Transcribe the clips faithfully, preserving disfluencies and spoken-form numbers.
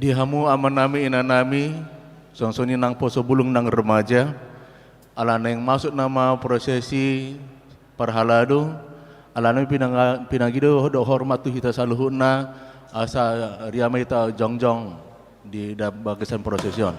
Di hamu amanami, inanami, songon i nang poso bulung nang remaja, ala naeng masuk nama prosesi parhalado, ala nami pinanga-, pinangido dohot hormat tu hita saluhutna, asa ria ma hita jongjong di da-, bagasan prosesi on.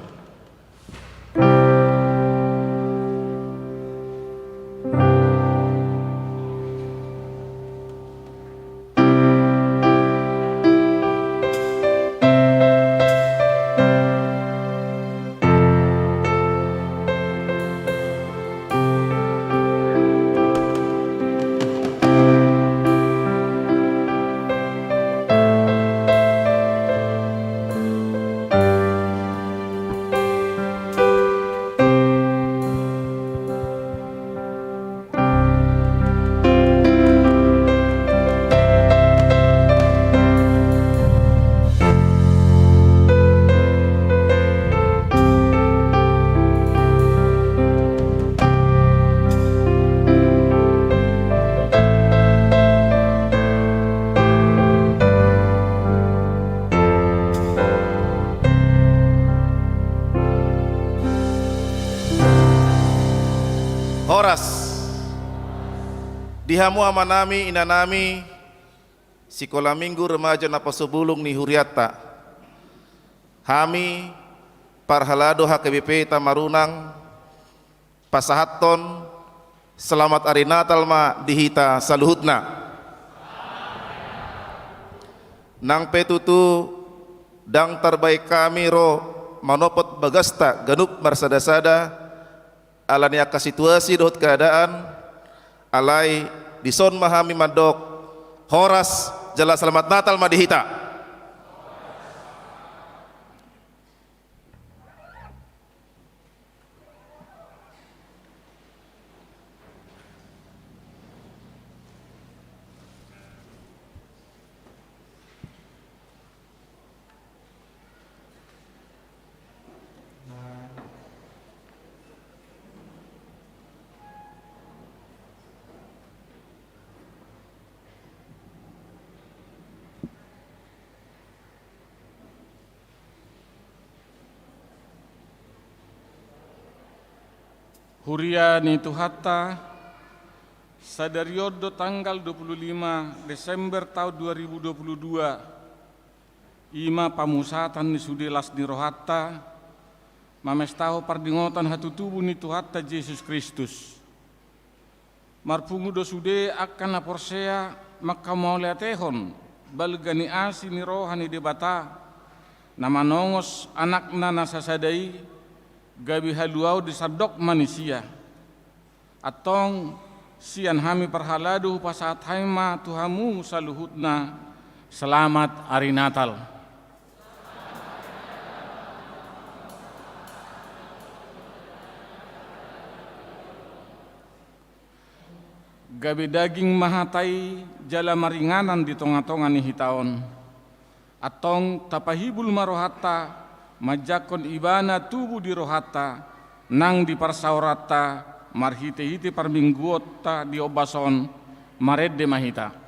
Horas. Di hamu amanami, inanami, Sikola Minggu Remaja Naposobulung ni hurianta. Hami, parhalado H K B P Tamarunang, pasahathon selamat ari Natal ma di hita saluhutna. Nang pe tutu ndang tarbahen hami ro manopot bagasta ganup marsada-sada, ala ni angka situasi dohot keadaan, alai dison ma hami mandok, horas jala selamat Natal ma di hita. Huria ni Tuhanta, sadari on do tanggal dua puluh lima Desember taon dua ribu dua puluh dua, i ma pamusatan ni sude las ni rohanta, mamestahon pardingotan hatutubu ni Tuhanta Jesus Kristus. Marpungu do sude angka na porsea mangkamauliatehon balga ni asi ni roha ni Debata, na manongos Anakna na sasada i, gabe haluaon di sandok manisia. Antong, sian hami parhalado hupasahat hami ma tu hamu saluhutna, selamat ari Natal. Gabe daging ma hata i jala maringanan di tonga-tonga ni hita on. Antong tapahibul ma rohanta, manjangkon Ibana tubu di rohanta, nang di parsaoranta, marhite-hite parmingguonta di ombas on, marende ma hita.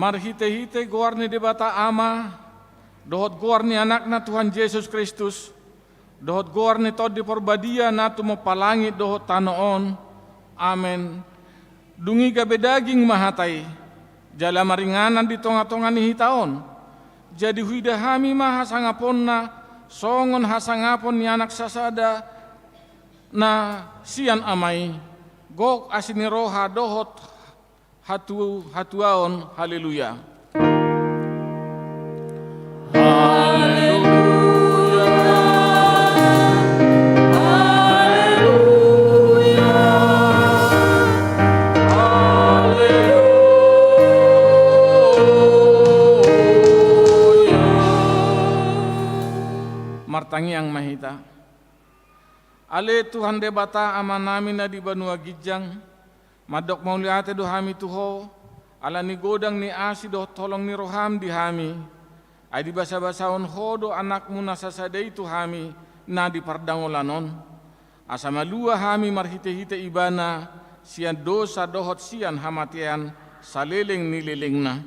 Marhite-hite goar ni Debata Ama, dohot goar ni Anakna Tuhan Jesus Kristus, dohot goar ni Tondi Parbadia na tumompa langit dohot tano on. Amen. Dung i gabe daging ma hata i, jala maringanan di tonga-tonga ni hita on. Jadi huida hami ma hasangaponna, songon hasangapon ni anak sasada na sian Ama i, gok asi ni roha dohot hatu-, hatuaon. Haleluya. Haleluya. Haleluya. Haleluya. Martangiang ma hita. Ale Tuhan Debata Amanami na di banua ginjang, mandok mauliate do hami tu Ho, ala ni godang ni asi dohot holong ni roham di hami. Ai dibasa-basahon Ho do Anakmu na sasada i tu hami na di pardangolan on, asa malua hami marhite-hite Ibana sian dosa dohot sian hamatean saleleng ni lelengna.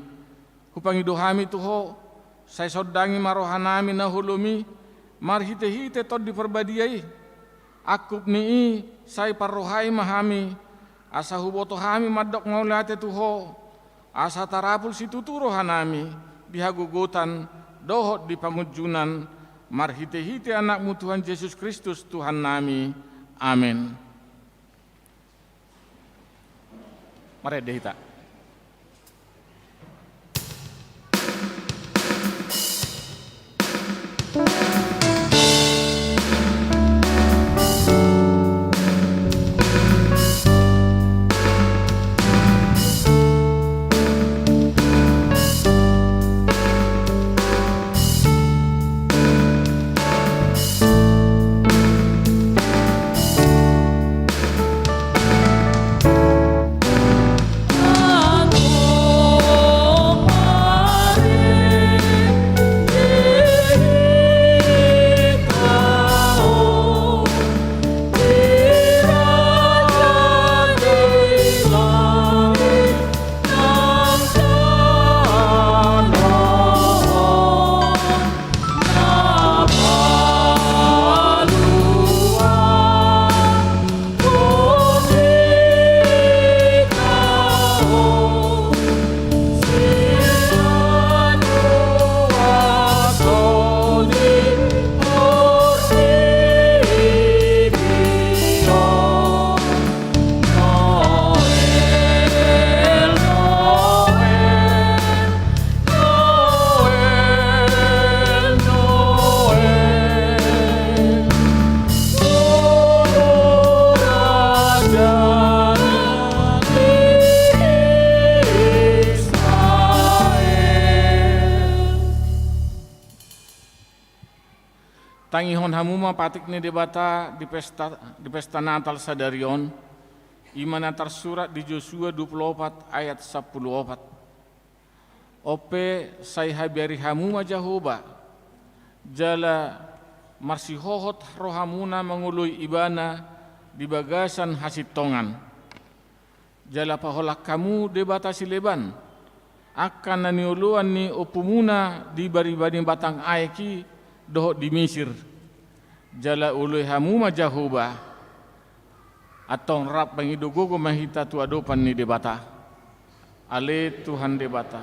Hupangido hami tu Ho, sai sondangi ma rohanami na holom i, marhite-hite Tondi Parbadia i. Angkup ni i sai parrohai ma hami, asa huboto hami mandok mauliate tu Ho, asa tarapul situtu rohanami di hagogotan dohot di pangunjunan, marhite-hite Anakmu Tuhan Jesus Kristus Tuhannami. Amen. Marende hita. Tangihon hamu ma patik ni Debata di pesta, di pesta Natal sadari on, i ma na tarsurat di Josua dua pulu opat ayat sampulu opat. On pe sai habiari hamu ma Jahowa, jala marsihohot rohamuna mangoloi Ibana di bagasan hasintongan. Jala paholang hamu debata sileban, angka na nioloan ni ompumuna di bariba ni batang aek i dohot di Misir. Jala oloi hamu ma Jahowa. Antong rap mangido gogo ma hita tu adopan ni Debata. Ale Tuhan Debata,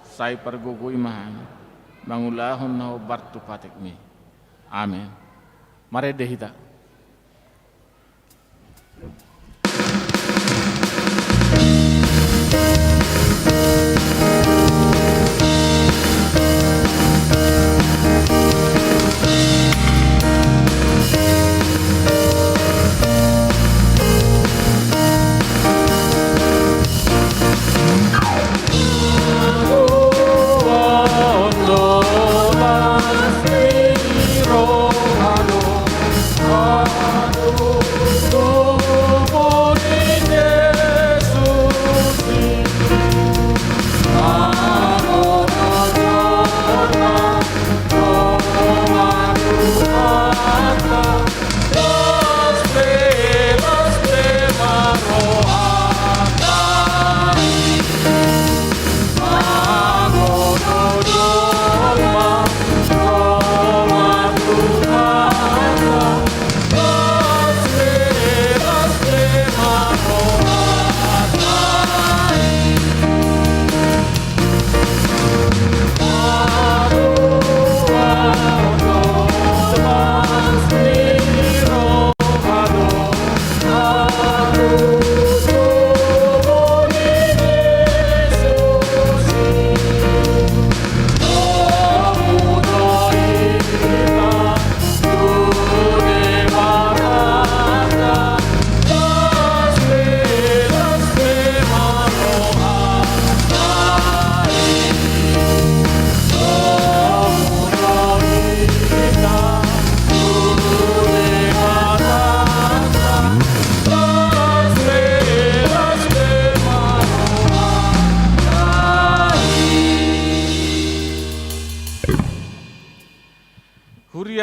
sai pargogoi ma hami mangulahon na hombar tu patikmi. Amen. Marende hita.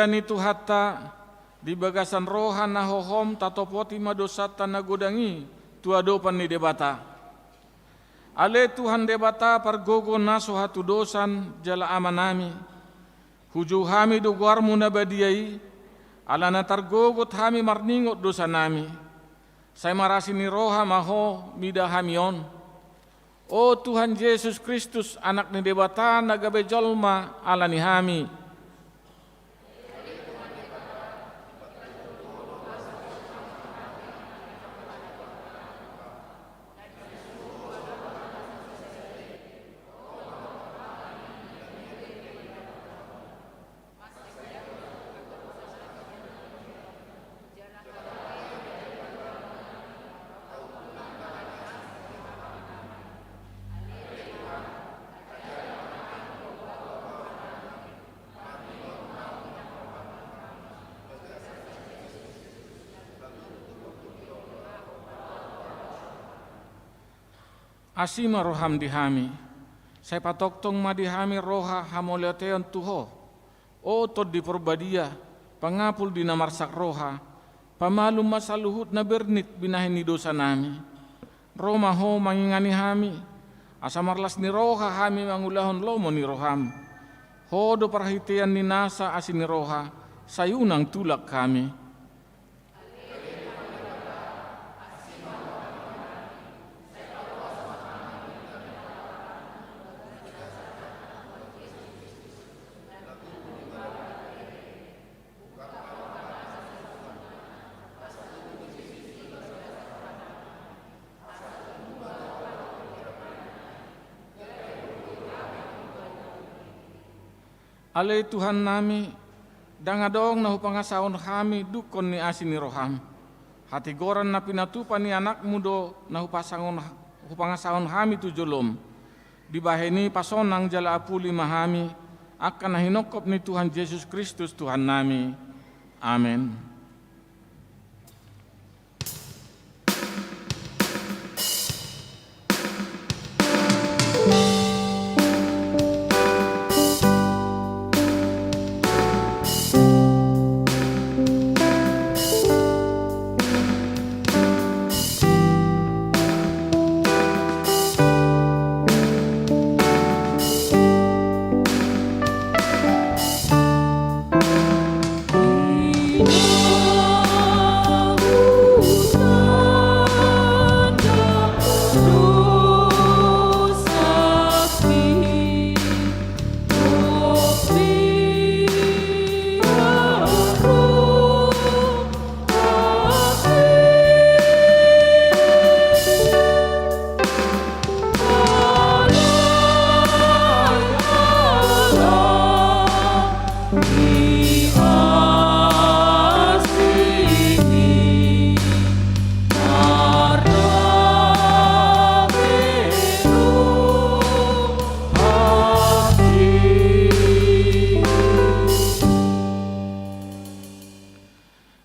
ni Tuhanta, di bagasan roha na hohom tatopoti ma dosanta na godang i tu adopan ni Debata. Ale Tuhan Debata pargogo na so hatudosan jala Amanami, hujou hami do goarmu na badia i, ala na targogot hami marningot dosanami. Sai marasi ni roha ma ho mida hami on. O Tuhan Jesus Kristus, Anak ni Debata na gabe jolma ala ni hami. Asi ma roham di hami, sai patongtong ma di hami roha hamauliateon tu ho. O Tondi Porbadia, pangapul di na marsak roha, pamalum ma saluhut na bernit binahen ni dosanami. Ro ma ho mangingani hami, asa marlas ni roha hami mangulahon lomo ni roham. Ho do parhitean ni nasa asi ni roha, sai unang tulak hami. Ale Tuhannami, ndang adong na hupangasahon hami dungkon ni asi ni roham. Hatigoran na pinatupa ni Anakmu do na hupasangon, hupangasahon hami tu jolom. Dibahen i pasonang jala apuli ma hami, angka na hinophop ni Tuhan Jesus Kristus Tuhannami. Amen.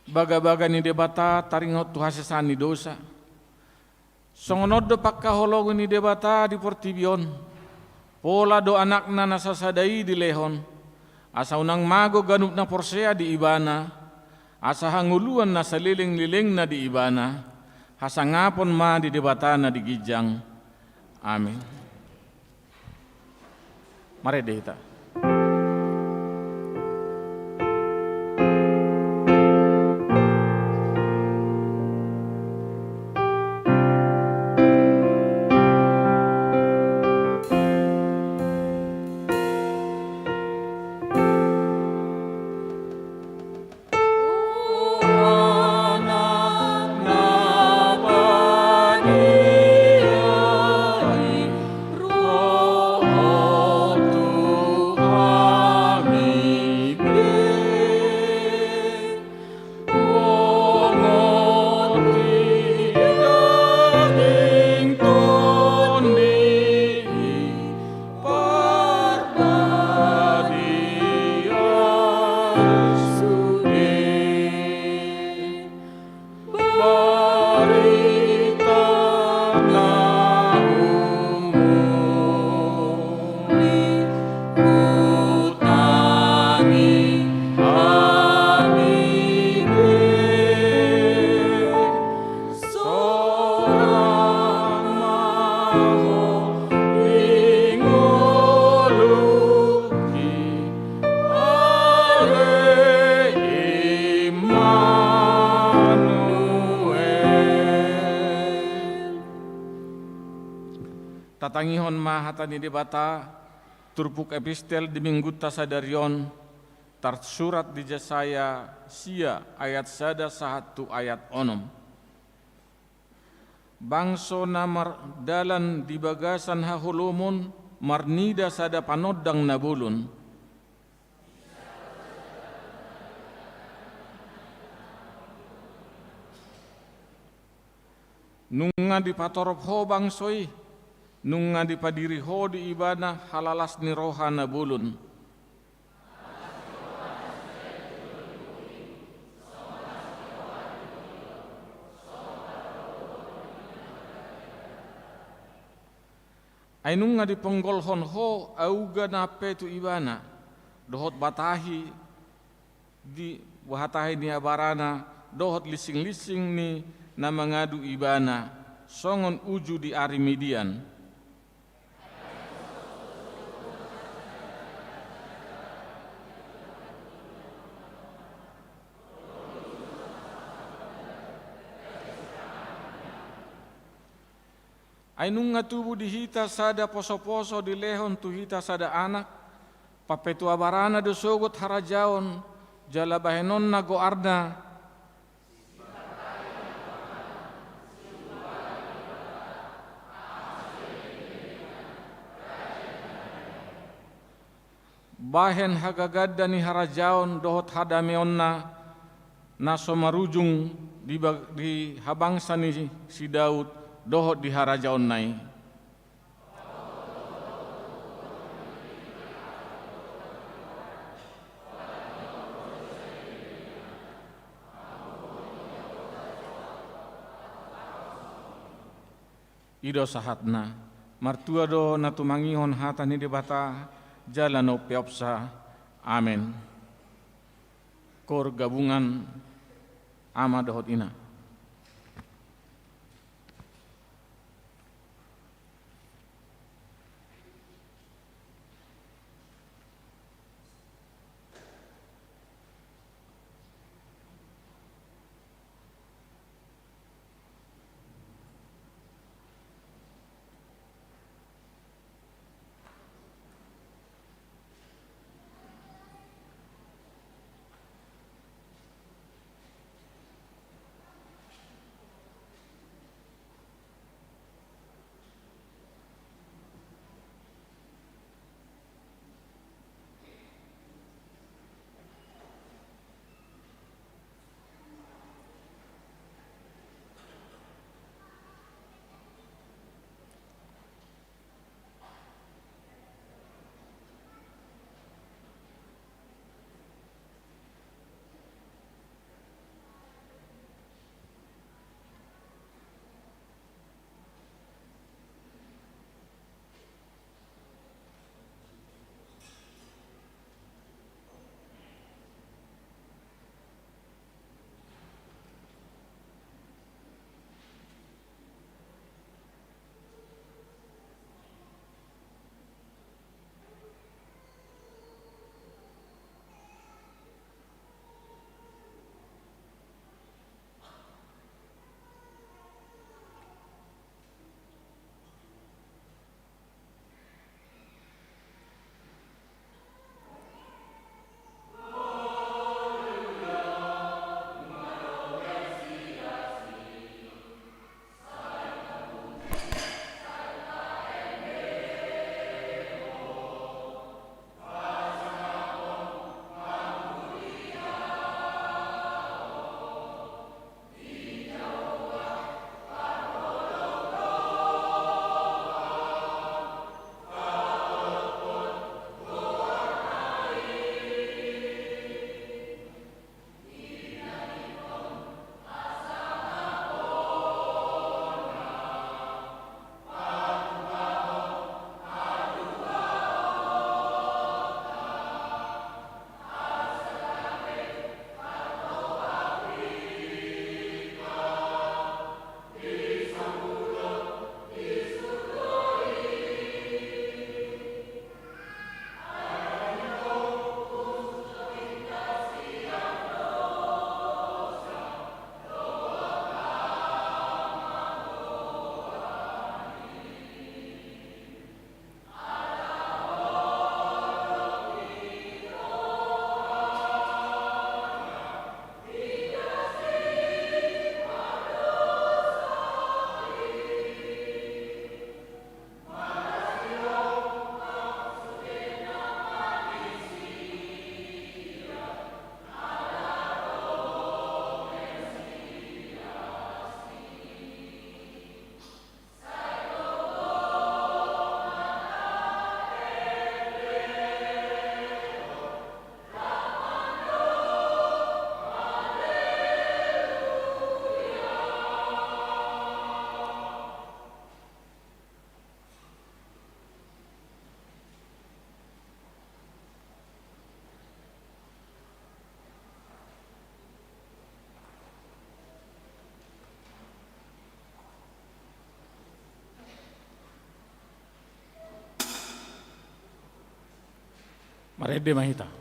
Bagabaga ni Debata taringot tu hasesaan ni dosa. Songon on do pangkaholongi ni Debata di portibi on. Pola do Anakna na sasada i dilehon, asa unang mago ganup na porsea di Ibana, asa hangoluan na saleleng-lelengna di Ibana, hasangapon ma di Debata na di ginjang. Amen. Marende hita. Tangihon ma hata ni Debata, turpuk epistel di minggunta sadari on, tarsurat di Jesaya sia ayat sada sahat tu ayat onom. Bangso na mardalan di bagasan haholomon marnida sada panondang na bolon. Nunga dipatorop Ho bangso i, nunga dipadiri Ho di ibana halalas ni roha na bolon. Ai nunga diponggolhon Ho auga na pe tu ibana, dohot batahi di, batahi ni abarana, dohot lisinglinsing ni na mangadu ibana, songon uju di ari Midian. Ai nunga tubu di hita sada posoposo dilehon tu hita sada anak, papetuabarana do sogot harajaon, jala bahenonna goarna. Bahen hagaganda ni harajaon dohot hadameonna na so marujung di ba-, di habangsa ni si Daud dohot di harajaonna i. I do sahatna. Martua do na tumangihon hata ni Debata jala na umpeopsa. Amen. Koor gabungan ama dohot ina. Marende ma hita.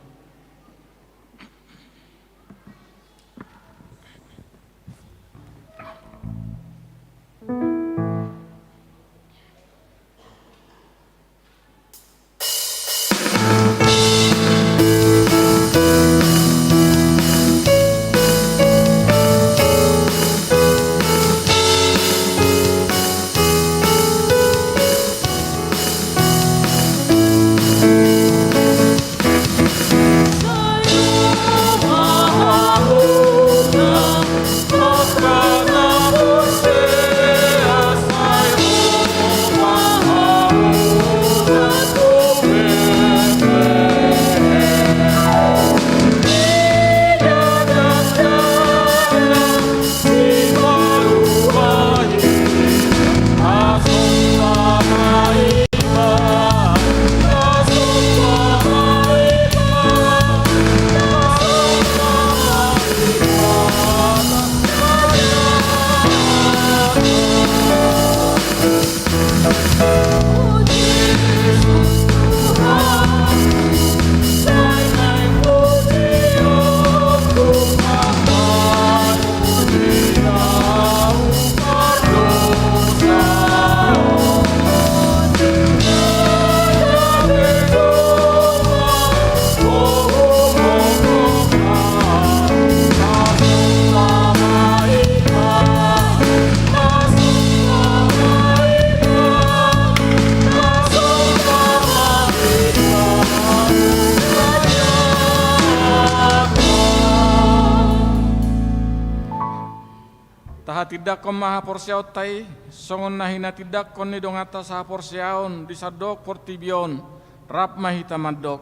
Tahatindangkon ma haporseaonta i, songon na hinatindangkon ni donganta sahaporseaon di sandok portibi on, rap ma hita mandok.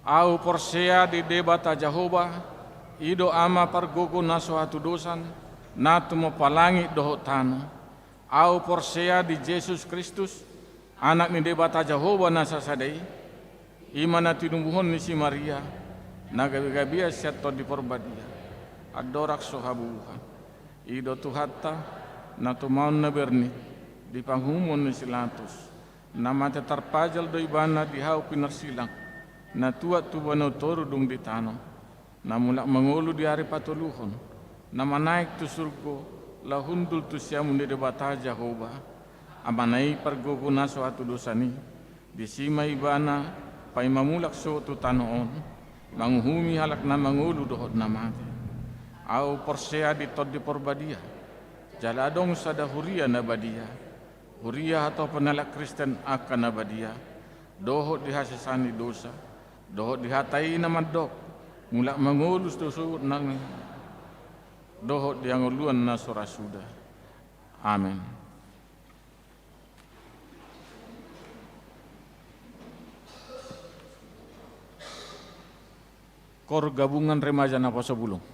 Ahu porsea di Debata Jahowa, i do Ama pargogo na so hatudosan, na tumompa langit dohot tano. Ahu porsea di Jesus Kristus, Anak ni Debata Jahowa na sasada i, i ma na tinubuhon ni si Maria, na gabegabean sian Tondi Porbadia, andorang so habubuhan. I do Tuhanta, na tumaon na bernit, di panguhumon ni si Latus, na mate tarpajal do ibana di hau pinarsilang, na tuat tu banua toru dung di tano, na mulak mangolu di ari patoluhon, na manaek tu surgo, laho hundul tu siamun ni Debata Jahowa, Amana i pargogo na so hatudosan i, disi ma ibana paima mulak sogot tu tano on, manguhumi halak na mangolu dohot na mate. Ahu porsea di Tondi Porbadia, jala adong sada huria na badia, huria hatopan ni halak Kristen angka na badia, dohot di hasesaan ni dosa, dohot di hata i na mandok, mulak mangolu do sogot nang, dohot di hangoluan na so ra suda. Amen. Kor Gabungan Remaja Naposobulung.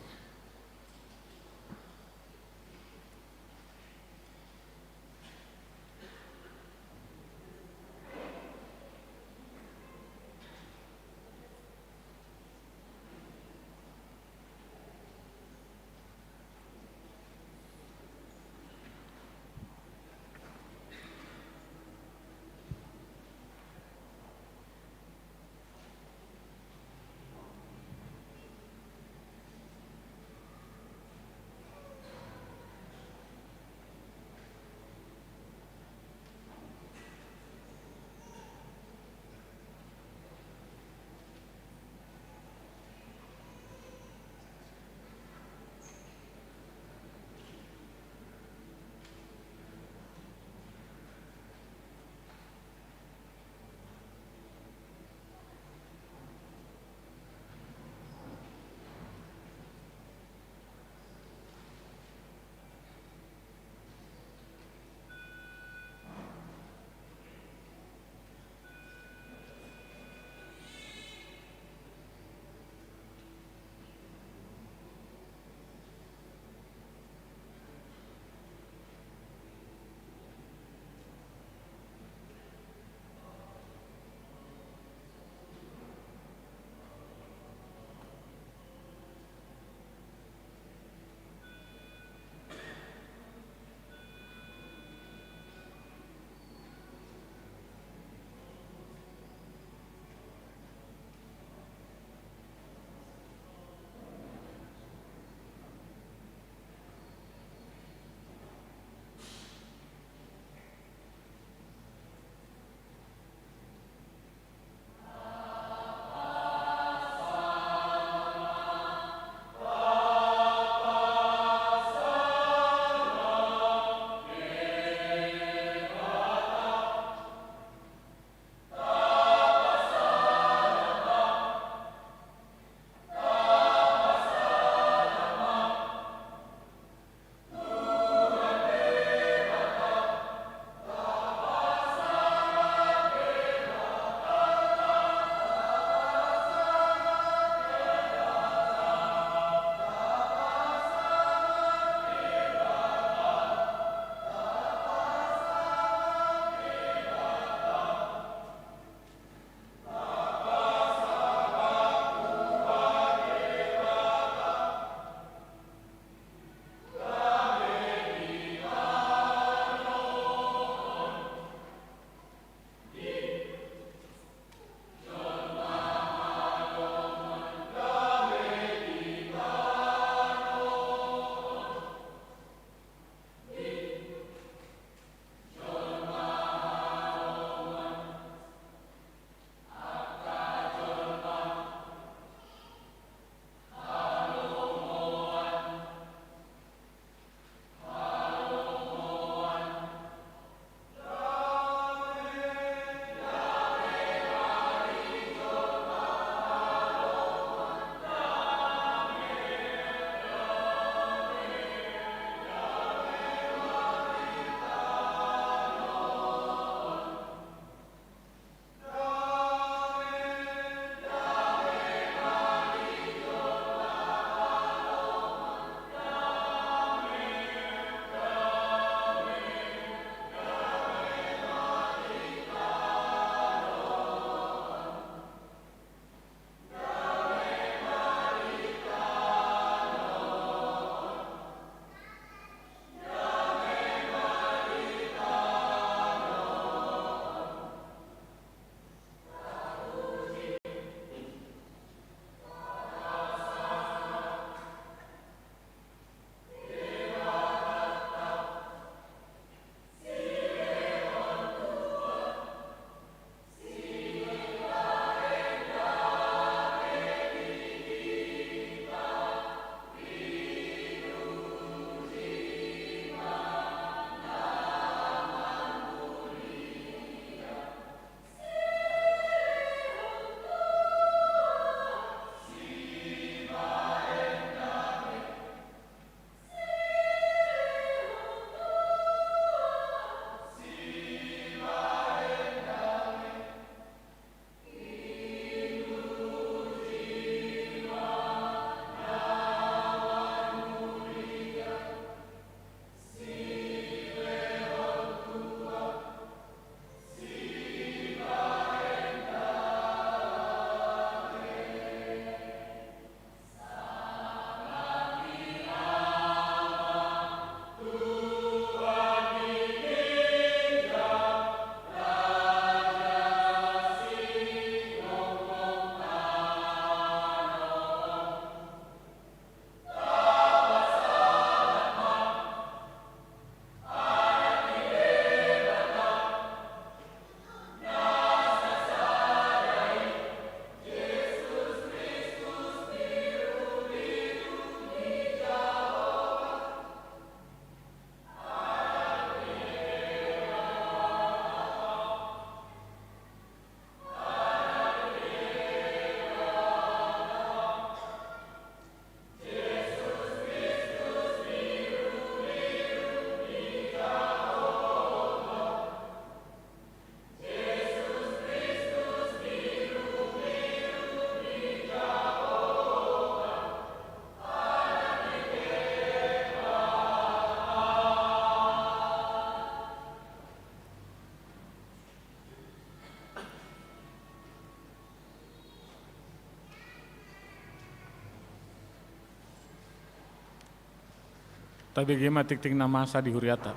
Tabege ma tingting na masa di huriata.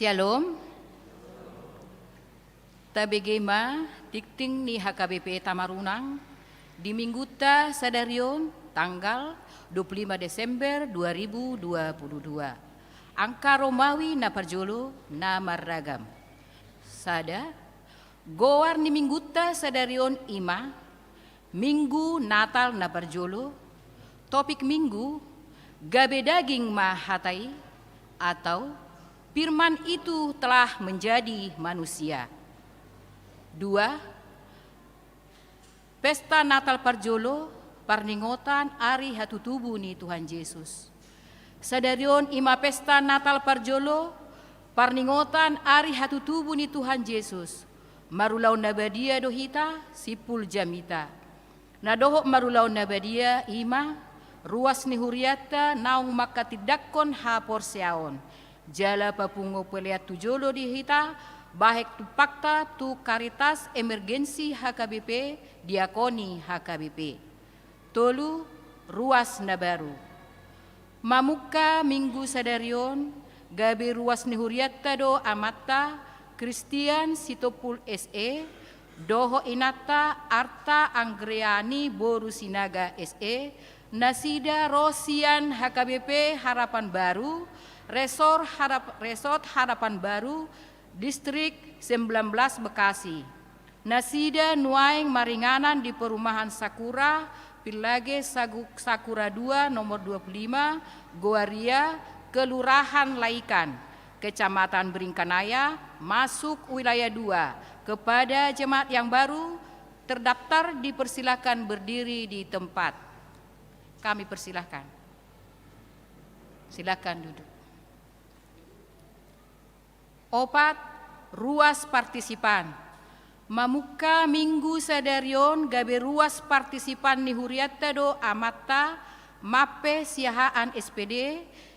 Syalom. Tabege ma tingting ni H K B P Tamarunang di minggunta sadari on, tanggal dua puluh lima Desember dua ribu dua puluh dua. Angka Romawi na parjolo na marragam. Sada, goar ni minggunta sadari on i ma Minggu Natal na parjolo, topik Minggu, gabe daging ma hata i, atau Firman itu telah menjadi manusia. Dua, pesta Natal parjolo, parningotan ari hatutubu ni Tuhan Jesus. Sadari on i ma pesta Natal parjolo, parningotan ari hatutubu ni Tuhan Jesus. Marulaon na badia do hita, simpul jamita. Na dohot marulaon na badia i ma ruas ni hurianta naung manghatindanghon haporseaon. Jala papungu pelean tu jolo di hita, bahen tumpakta tu Caritas Emergensi H K B P, diakoni H K B P. Tolu, ruas na baru. Mamungka Minggu sadari on, gabe ruas ni hurianta do amanta Christian Sitompul S E, dohot inanta Arta Anggriani boru Sinaga S E, nasida ro sian H K B P Harapan Baru, Resor Harap-, Resort Harapan Baru, Distrik sembilan belas Bekasi. Nasida nuaeng maringanan di Perumahan Sakura, Village Sagu-, Sakura dua, nomor dua puluh lima, Goaria, Kelurahan Laikan, Kecamatan Beringharaya, masuk Wilayah dua. Kepada jemaat yang baru terdaftar, dipersilakan berdiri di tempat. Kami persilakan. Silakan duduk. Opat, ruas partisipan. Mamungka Minggu sadari on gabe ruas partisipan ni hurianta do amanta Mampe Siahaan S P D,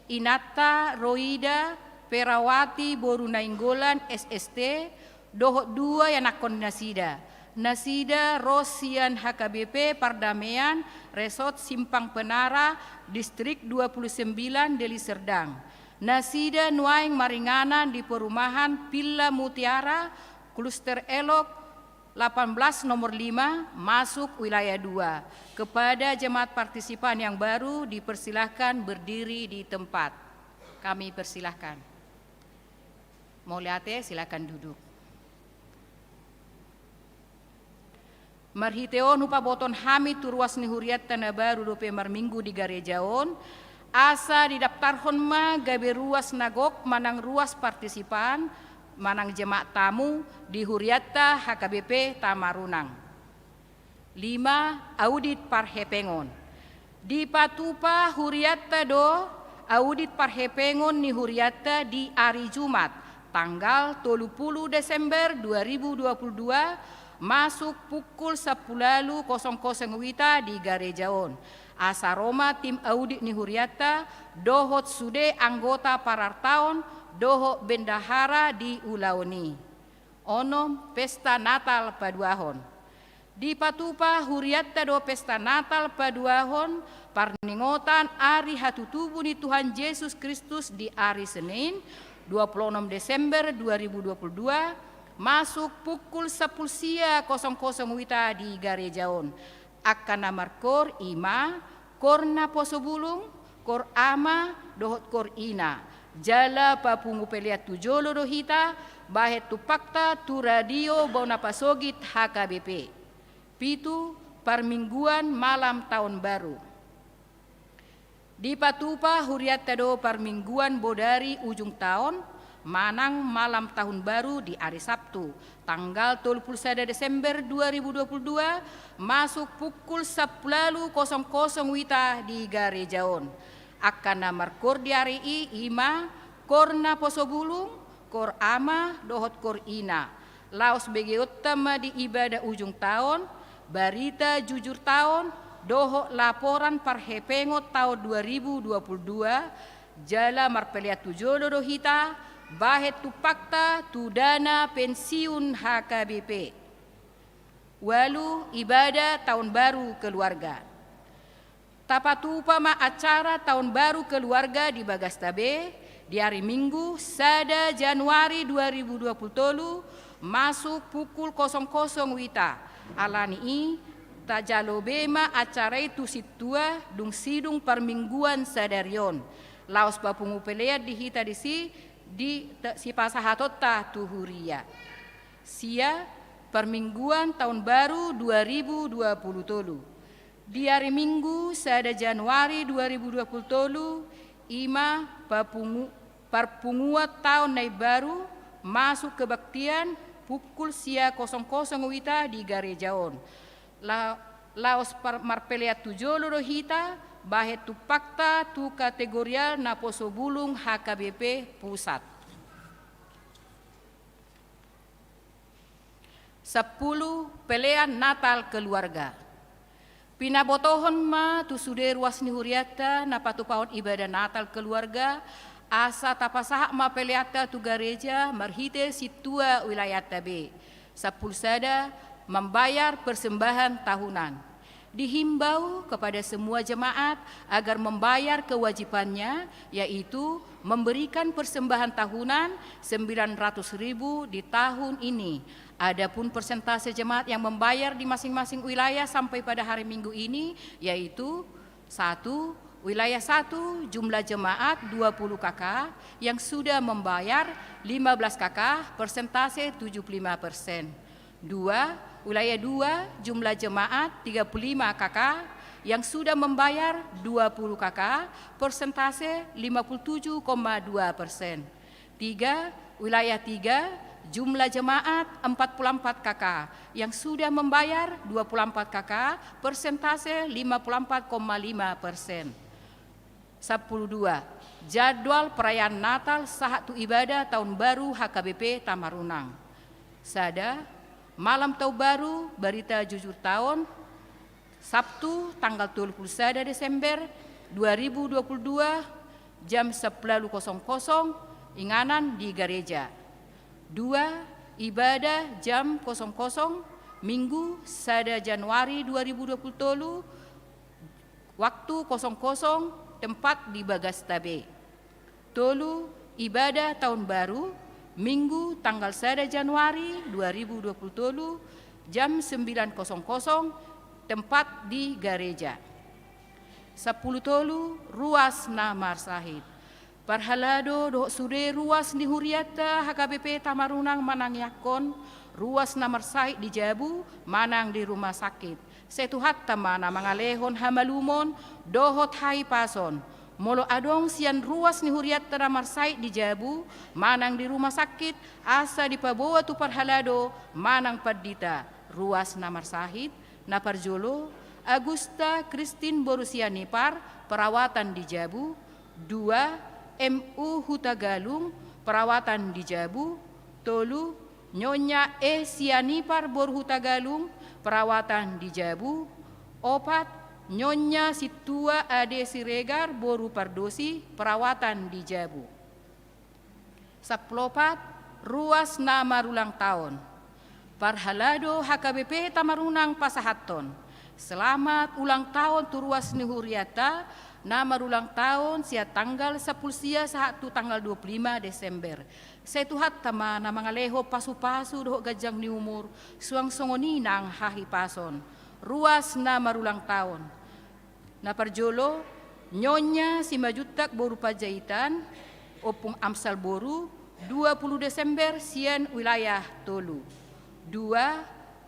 inanta Roida Perawati boru Nainggolan S S T, dohot dua ianakhon nasida. Nasida ro sian H K B P Pardamean, Resort Simpang Penara, Distrik dua puluh sembilan, Deli Serdang. Nasida nuaeng maringanan di Perumahan Villa Mutiara, Kluster Elok delapan belas nomor lima, masuk Wilayah dua. Kepada jemaat partisipan yang baru, dipersilahkan berdiri di tempat. Kami persilahkan. Mauliate, silakan duduk. Marhite on hupabotohon hami tu ruas ni hurianta na baru dope marminggu di gareja on, asa didaftarhon ma gabe ruas na gok manang ruas partisipan, manang jemaat tamu di hurianta H K B P Tamarunang. Lima, audit parhepengon. Dipatupa hurianta do audit parhepengon ni hurianta di ari Jumat, tanggal tolu pulu Desember dua ribu dua pulu dua, masuk pukul sampulu ualu kosong kosong wita di gareja on. Asa ro ma tim audit ni hurianta, dohot sude anggota parartaon, dohot bendahara di ulaon i. Onom, pesta Natal paduahon. Dipatupa hurianta do pesta Natal paduahon, parningotan ari hatutubu ni Tuhan Jesus Kristus di ari Senin, dua pulu onom Desember dua ribu dua pulu dua, masuk pukul sampulu sia kosong kosong wita di gareja on. Angka na markoor i ma, koor naposo bulung, koor ama, dohot koor ina. Jala papungu pelean tu jolo do hita, bahen tumpakta tu Radio Bona Pasogit H K B P. Pitu, parmingguan malam tahun baru. Dipatupa hurianta do parmingguan bodari ujung taon, manang malam tahun baru di ari Sabtu, tanggal tolu pulu sada Desember dua ribu dua pulu dua, masuk pukul sampulu ualu kosong kosong wita di gareja on. Angka na markoor di ari i ima koor naposobulung, koor ama dohot koor ina. Laos begeonta ma di ibadah ujung taon, barita jujur taon, dohot laporan parhepengon taon dua ribu dua puluh dua, jala marpelean tu jolo do hita bahen tumpakta tu dana pensiun H K B P. Ualu, ibadah taon baru keluarga. Tapatupa ma acara taon baru keluarga di bagasta be di ari Minggu sada Januari dua ribu dua puluh tolu, masuk pukul kosong kosong wita. Alani i, tajalo be ma acara i tu sintua dung sidung parmingguan sadari on. Laos papungu pelean di hita disi di te-, sipasahatonta tu huria. Sia, parmingguan taon baru dua ribu dua puluh tolu. Di ari Minggu sada Januari dua ribu dua puluh tolu, ima papungu-, parpunguan taon na imbaru, masuk kebaktian pukul sia kosong kosong wita di gareja on. La-, laos par-, marpelean tu jolo do hita bahen tumpakta tu kategorial naposobulung H K B P pusat. Sampulu, pelean Natal keluarga. Pinabotohon ma tu sude ruas ni hurianta na patupahon ibadah Natal keluarga, asa tapasahat ma peleanta tu gareja marhite sintua wilayahta be. Sampulu sada, membayar persembahan tahunan. Dihimbau kepada semua jemaat agar membayar kewajibannya, yaitu memberikan persembahan tahunan sembilan ratus ribu di tahun ini. Adapun persentase jemaat yang membayar di masing-masing wilayah sampai pada hari Minggu ini, yaitu satu, wilayah satu jumlah jemaat dua puluh K K, yang sudah membayar lima belas K K, persentase tujuh puluh lima persen. Dua, wilayah dua jumlah jemaat tiga puluh lima K K, yang sudah membayar dua puluh K K, persentase lima puluh tujuh koma dua persen. Tiga, wilayah tiga, jumlah jemaat empat puluh empat K K, yang sudah membayar dua puluh empat K K, persentase lima puluh empat koma lima persen. Sampulu dua, jadwal perayaan Natal sahat tu ibadah taon baru H K B P Tamarunang. Sada, malam taon baru, barita jujur taon, Sabtu tanggal tolu pulu sada Desember dua ribu dua pulu dua, jam sampulu ualu kosong kosong, inganan di gareja. Dua, ibadah jam kosong kosong, Minggu sada Januari dua ribu dua pulu tolu, waktu kosong kosong, tempat di bagasta be. Tolu, ibadah taon baru, Minggu tanggal sada Januari dua ribu dua pulu tolu, jam sembilan kosong kosong, tempat di gareja. Sampulu tolu, ruas na marsahit. Parhalado dohot sude ruas ni hurianta H K B P Tamarunang manangiangkon ruas na marsahit di jabu manang di rumah sakit. Sai Tuhanta ma na mangalehon hamalumon dohot hahipason. Molo adong sian ruas ni hurianta na marsahit di jabu manang di rumah sakit, asa dipaboa tu parhalado manang pandita ruas na marsahit. Na parjolo, Agusta Kristin boru Sianipar, perawatan di jabu. Dua, M U Hutagalung, perawatan di jabu. Tolu, Nyonya E Sianipar boru Hutagalung, perawatan di jabu. Opat, Nyonya Sintua Ade Siregar boru Pardosi, perawatan di jabu. Sampulu opat, ruas na marulang taon. Parhalado H K B P Tamarunang pasahathon selamat ulang taon tu ruas ni hurianta na marulang taon sian tanggal sampulu sia sahat tu tanggal dua pulu lima Desember. Sai Tuhanta ma na mangalehon pasupasu dohot ganjang ni umur, suang songon i nang hahipason. Ruas na marulang taon. Na parjolo, Nyonya Simanjuntak boru Panjaitan, Ompung Amsal boru, dua pulu Desember sian wilayah tolu. Dua,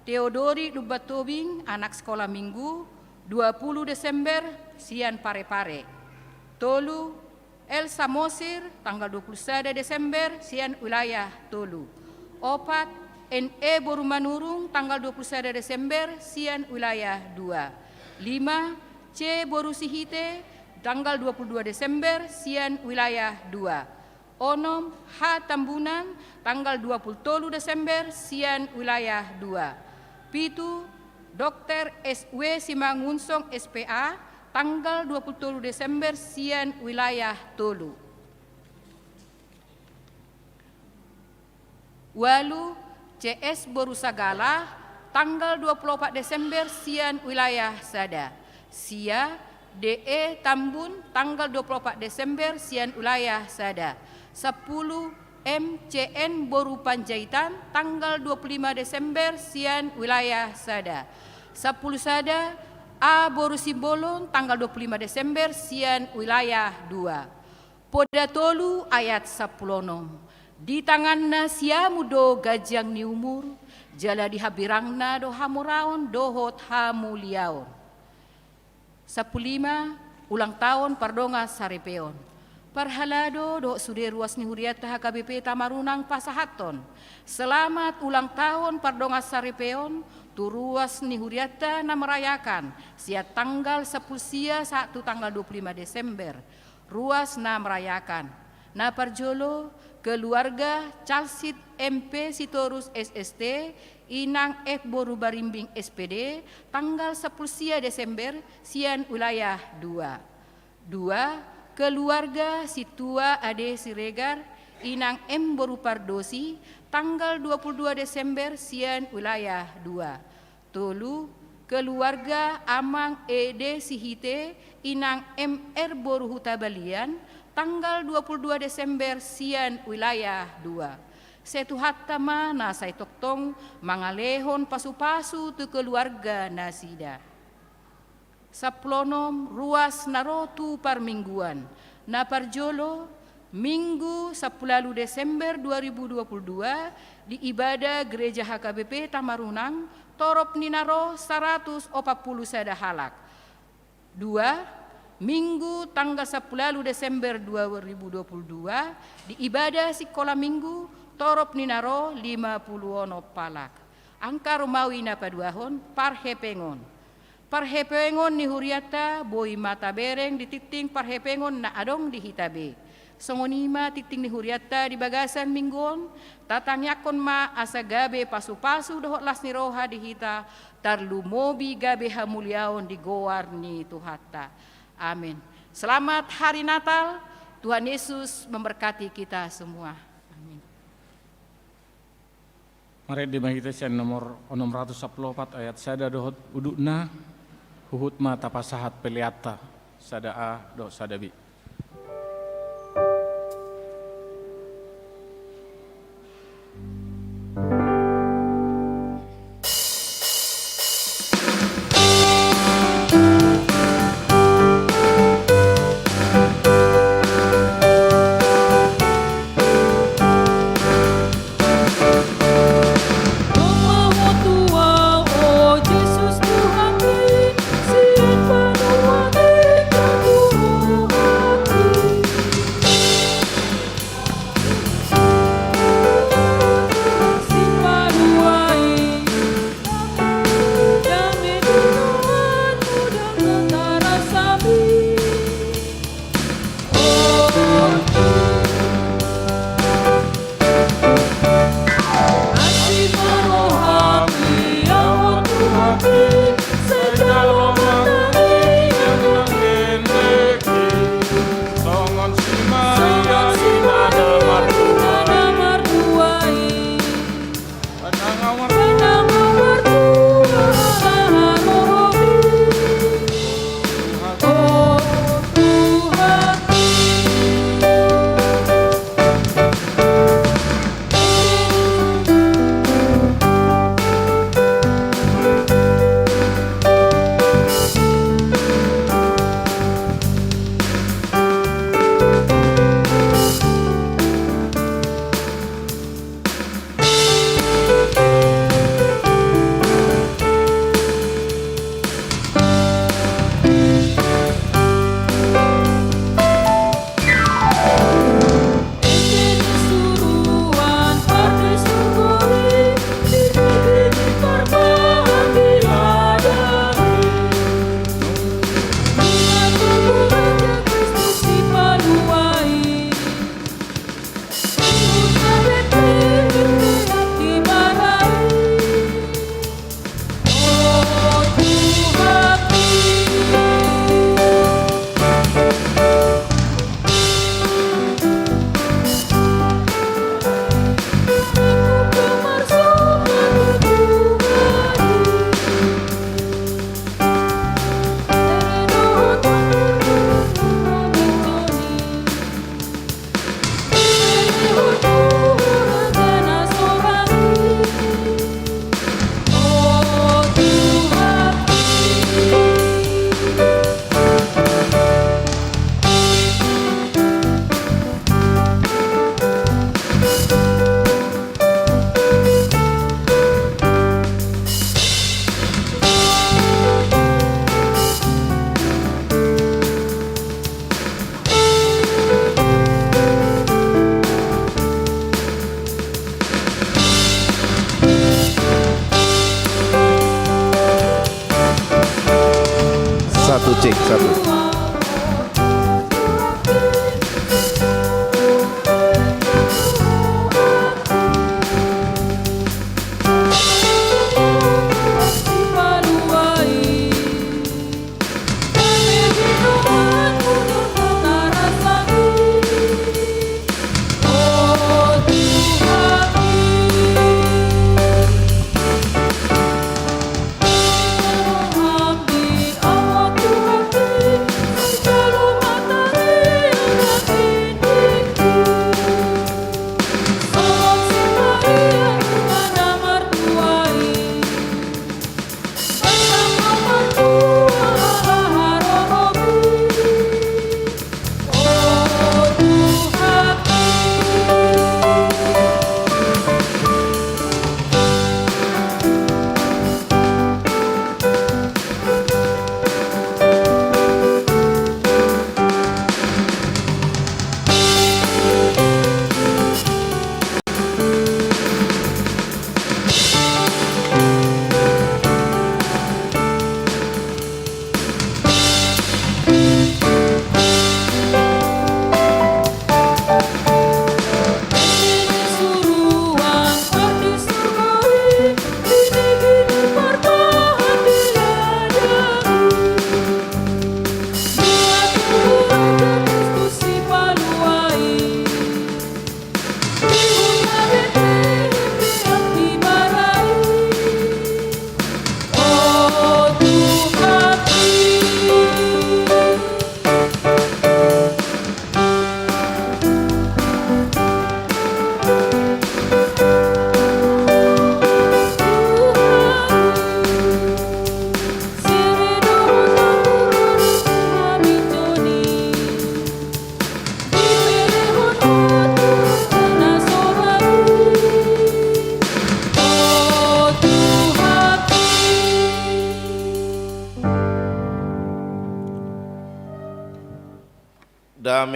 Teodori Lumban Tobing, anak sekolah minggu, dua pulu Desember sian Parepare. Tolu, Elsa Mosir, tanggal dua pulu sada Desember sian wilayah tolu. Opat, N E boru Manurung, tanggal dua pulu sada Desember sian wilayah dua. Lima, C boru Sihite, tanggal dua puluh dua Desember, sian wilayah dua. Onom, H. Tambunan, tanggal dua puluh tolu Desember, sian wilayah dua. Pitu, Dokter S W Simangunsong, S P A, tanggal dua puluh tolu Desember, sian wilayah tolu. Ualu, C S boru Sagala, tanggal dua puluh opat Desember, sian wilayah sada. Sia, D E Tambun, tanggal dua puluh opat Desember, sian wilayah sada. Sampulu, M C N boru Panjaitan, tanggal dua puluh lima Desember, sian wilayah sada. Sampulu sada, A boru Simbolon, tanggal dua puluh lima Desember, sian wilayah dua. Poda tolu ayat sampulu onom. Di tanganna siamun do ganjang ni umur, jala di hambirangna do hamoraon dohot hamuliaon. Sampulu lima, ulang taon pardongansaripeon. Parhalado dohot sude ruas ni hurianta H K B P Tamarunang pasahathon selamat ulang taon pardongansaripeon tu ruas ni hurianta na merayakan sian tanggal sampulu sia sahat tu tanggal dua puluh lima Desember. Ruas na merayakan. Na parjolo, keluarga Calsit M P Sitorus, S S T, Inang F boru Barimbing, S P D, tanggal sampulu sia Desember, sian wilayah dua. Dua, keluarga Situa Ade Siregar, Inang M boru Pardosi, tanggal dua puluh dua Desember, sian wilayah dua. Tolu, keluarga Amang Ede Sihite, Inang M R boru Hutabalian, tanggal dua puluh dua Desember, sian wilayah dua. Sai Tuhanta ma na sai tongtong mangalehon pasupasu tu keluarga nasida. Sampulu onom, ruas na ro tu parmingguan. Na parjolo, Minggu sampulu ualu Desember dua ribu dua puluh dua, di ibadah Gereja H K B P Tamarunang, torop ni na ro saratus opat pulu sada halak. Dua, Minggu tanggal sampulu ualu Desember dua ribu dua puluh dua, di ibadah sikola Minggu, torop ni na ro lima pulu onom halak. Angka rumawi na paduahon, parhepengon. Parhepengon ni hurianta boi ma tabereng di tingting parhepengon na adong di hita be. Songon i ma tingting ni hurianta di bagasan minggu on, tatangiangkon ma asa gabe pasupasu dohot las ni roha di hita, tarlumobi gabe hamuliaon di goar ni Tuhanta. Amin. Selamat Hari Natal, Tuhan Yesus memberkati kita semua. Amin. Marende ma hita sian nomor onom ratus sampulu opat ayat sada dohot udutna, huhut ma tapasahat peleanta, sada A dohot sada B.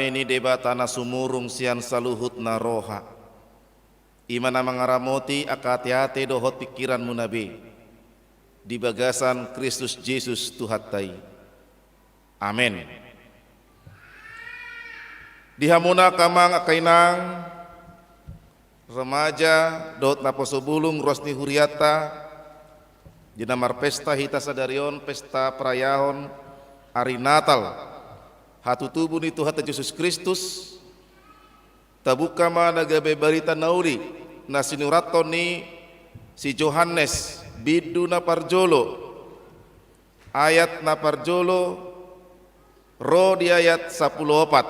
ni Debata na sumurung sian saluhutna roha, i ma na mangaramoti angka ateate dohot pingkiranmuna be di bagasan Kristus Jesus Tuhanta i. Amen. Di hamuna angka amang, angka inang, remaja dohot naposo bulung, ruas ni hurianta, di na marpesta hita sadari on, pesta perayaan ari Natal, hatutubu ni Tuhanta Jesus Kristus, tabuka ma na gabe barita na uli na sinurathon ni si Johannes, bindu na parjolo, ayat na parjolo ro di ayat sampulu opat.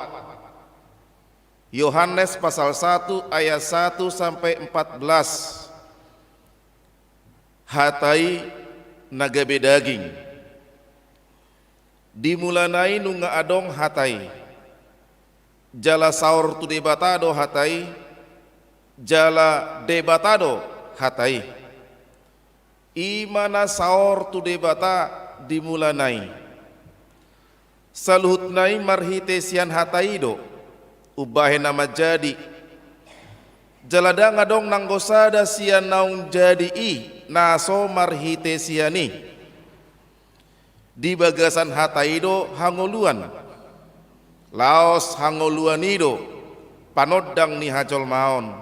Yohanes pasal satu ayat satu sampai empat belas. Hata i na gabe daging. Di mulana i nunga adong Hata i. Jala saor tu Debata do Hata i, jala Debata do Hata i. I ma na saor tu Debata di mulana i. Saluhutna i marhite sian Hata i do umbahen na manjadi. Jala ndang adong nanggo sada sian naung jadi i na so marhite sian i. Di bagasan Hata i do hangoluan. Laos hangoluan i do panondang ni hajolmaon.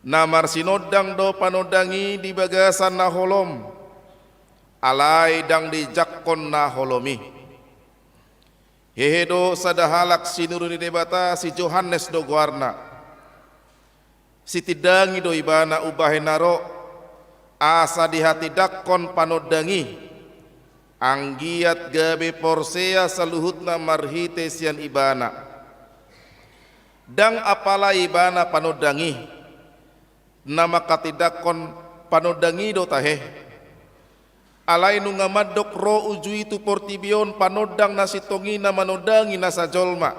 Na marsinondang do panondang i di bagasan na holom, alai ndang dijangkon na holom i. Hehe do sada halak sinuru ni Debata, si Johannes do goarna. Sitindangi do ibana umbahen na ro, asa dihatindangkon panondang i, anggiat gabe porsea saluhutna marhite sian ibana. Ndang apala ibana panondang i, na manghatindangkon panondang i do tahe. Alai nunga mandok ro uju i tu portibi on panondang na sintong i na manondangi nasa jolma.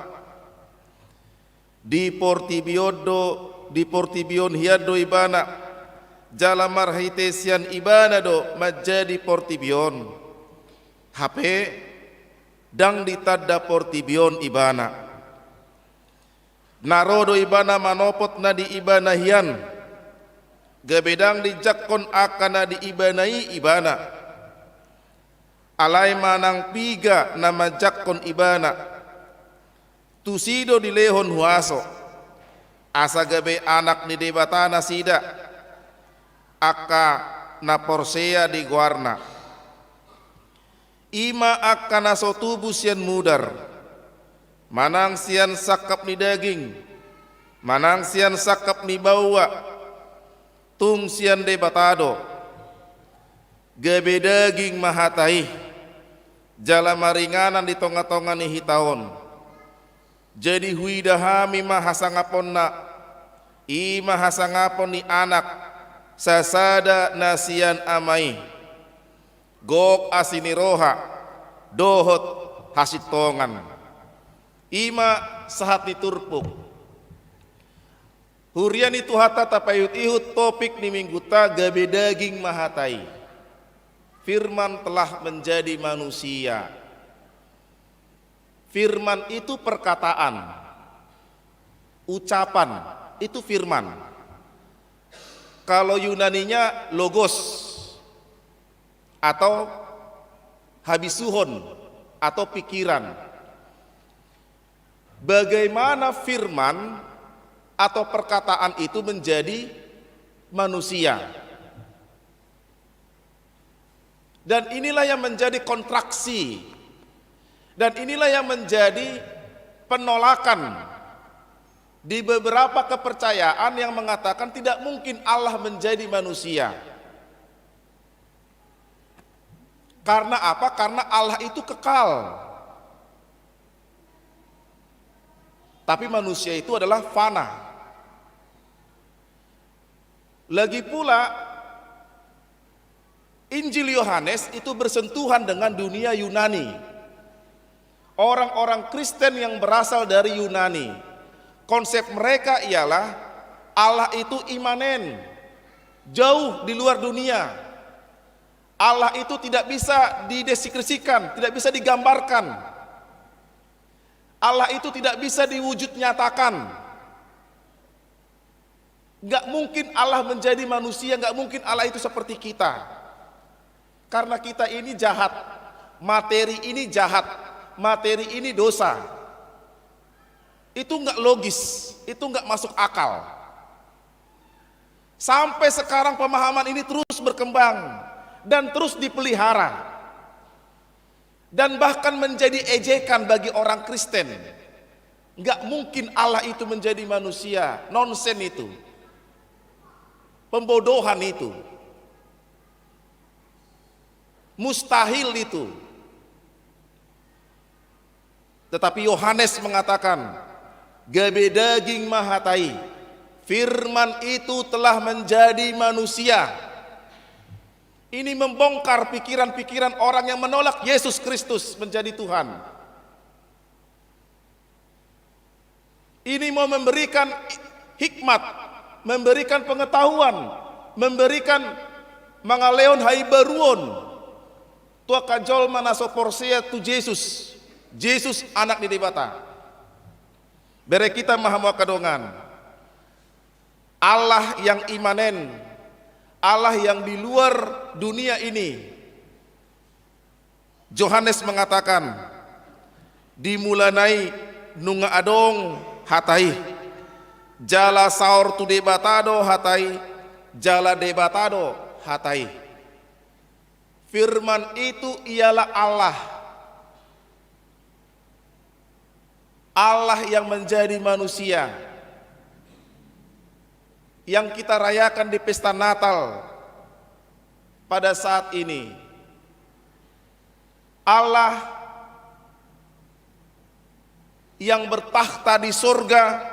Di portibi on do, di portibi on hian do ibana, jala marhite sian ibana do manjadi portibi on. Hape ndang ditanda portibi on ibana. Na ro do ibana manopot na di ibana hian, gabe ndang dijangkon angka na di ibana i ibana. Alai manang piga na manjangkon ibana, tusi do dilehon huaso, asa gabe anak ni Debata nasida, angka na porsea di goarna. I ma angka na so tubu sian mudar, manang sian sangkap ni daging, manang sian sangkap ni baoa, tung sian Debata do. Gabe daging ma Hata i, jala maringanan di tongatonga ni hita on. Jadi huida hami ma hasangaponna, i ma hasangapon ni Anak sasada na sian Ama i. Gok asi ni roha dohot hasintongan. I ma sahat ni turpuk. Huria ni Tuhanta, tapaihutihut topik ni minggunta, gabe daging ma Hata i. Firman telah menjadi manusia. Firman itu perkataan, ucapan, itu firman. Kalau Yunaninya logos, atau habisuhon, atau pikiran. Bagaimana firman atau perkataan itu menjadi manusia? Dan inilah yang menjadi kontraksi. Dan inilah yang menjadi penolakan di beberapa kepercayaan yang mengatakan tidak mungkin Allah menjadi manusia. Karena apa? Karena Allah itu kekal. Tapi manusia itu adalah fana. Lagi pula, Injil Yohanes itu bersentuhan dengan dunia Yunani. Orang-orang Kristen yang berasal dari Yunani, konsep mereka ialah Allah itu imanen, jauh di luar dunia. Allah itu tidak bisa dideskripsikan, tidak bisa digambarkan. Allah itu tidak bisa diwujud nyatakan. Nggak mungkin Allah menjadi manusia, nggak mungkin Allah itu seperti kita. Karena kita ini jahat, materi ini jahat, materi ini dosa. Itu nggak logis, itu nggak masuk akal. Sampai sekarang pemahaman ini terus berkembang dan terus dipelihara. Dan bahkan menjadi ejekan bagi orang Kristen. Nggak mungkin Allah itu menjadi manusia, nonsen itu. Pembodohan itu. Mustahil itu. Tetapi Yohanes mengatakan, gabe daging ma hata i. Firman itu telah menjadi manusia. Ini membongkar pikiran-pikiran orang yang menolak Yesus Kristus menjadi Tuhan. Ini mau memberikan hikmat, memberikan pengetahuan, memberikan mangalehon haibaruon tu angka jolma na so porsea tu Jesus, Jesus Anak ni Debata. Bere hita ma hamu angka dongan. Allah yang imanen, Allah yang di luar dunia ini. Johannes mengatakan, di mulana i nunga adong hata i, jala saor tu Debata do hata i, jala Debata do hata i. Firman itu ialah Allah. Allah yang menjadi manusia, yang kita rayakan di pesta Natal pada saat ini. Allah yang bertakhta di sorga,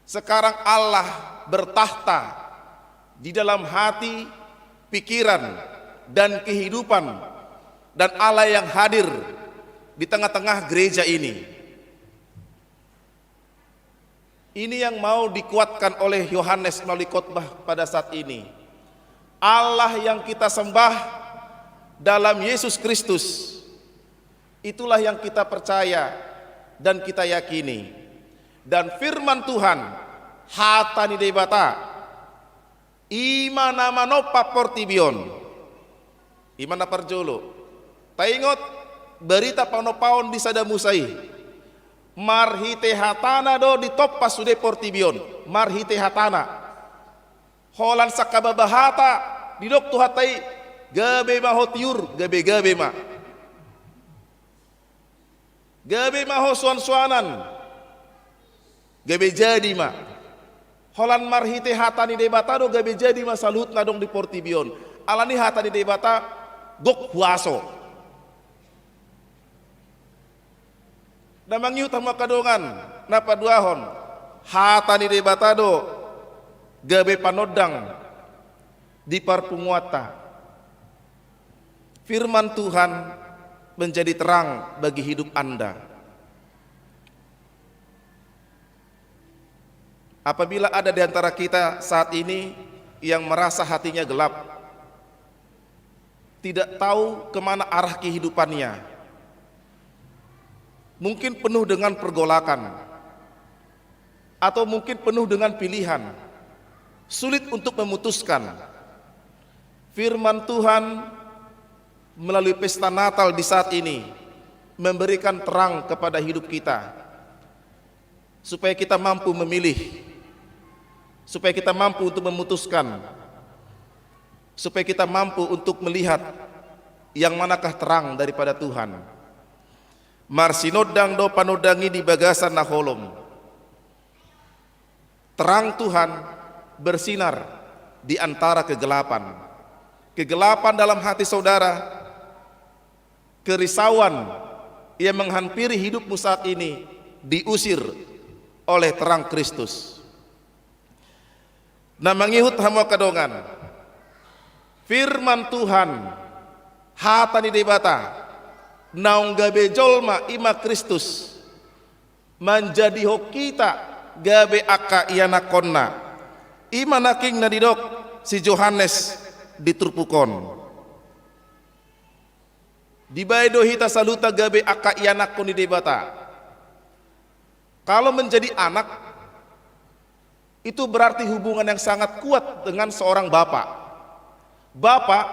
sekarang Allah bertakhta di dalam hati, pikiran, dan kehidupan, dan Allah yang hadir di tengah-tengah gereja ini. Ini yang mau dikuatkan oleh Yohanes melalui khotbah pada saat ini. Allah yang kita sembah dalam Yesus Kristus, itulah yang kita percaya dan kita yakini. Dan firman Tuhan, hata ni Debata, i ma na manompa portibi on. I ma na parjolo. Taingot, barita panompaon di sada Musa i. Marhite hatana do ditompa sude portibi on. Marhite hatana. Holan sangkababa hata, didok tu hata i, gabe ma ho tiur, gabe-gabe ma. Gabe ma ho suan-suanan, gabe jadi ma. Holan marhite hata ni Debata do gabe jadi ma saluhut na adong di portibi on. Alani hata ni Debata gok huaso. Na mangihut hamu angka dongan, na paduahon, hata ni Debata do gabe panondang di parpunguanta. Firman Tuhan menjadi terang bagi hidup Anda. Apabila ada di antara kita saat ini yang merasa hatinya gelap, tidak tahu kemana arah kehidupannya, mungkin penuh dengan pergolakan, atau mungkin penuh dengan pilihan, sulit untuk memutuskan. Firman Tuhan melalui pesta Natal di saat ini memberikan terang kepada hidup kita, supaya kita mampu memilih, supaya kita mampu untuk memutuskan, supaya kita mampu untuk melihat yang manakah terang daripada Tuhan. Marsinondang do panondang i di bagasan na holom. Terang Tuhan bersinar di antara kegelapan. Kegelapan dalam hati saudara, kerisauan yang menghampiri hidupmu saat ini diusir oleh terang Kristus. Na mangihut hamu angka dongan, firman Tuhan, hata ni Debata, naung gabe jolma i ma Kristus, manjadihon hita gabe angka ianakkonna. I ma nangkin na didok si Johannes di turpuk on. Dibaen do hita saluhutna gabe angka ianakhon ni Debata. Kalau menjadi anak, itu berarti hubungan yang sangat kuat dengan seorang bapak. Bapak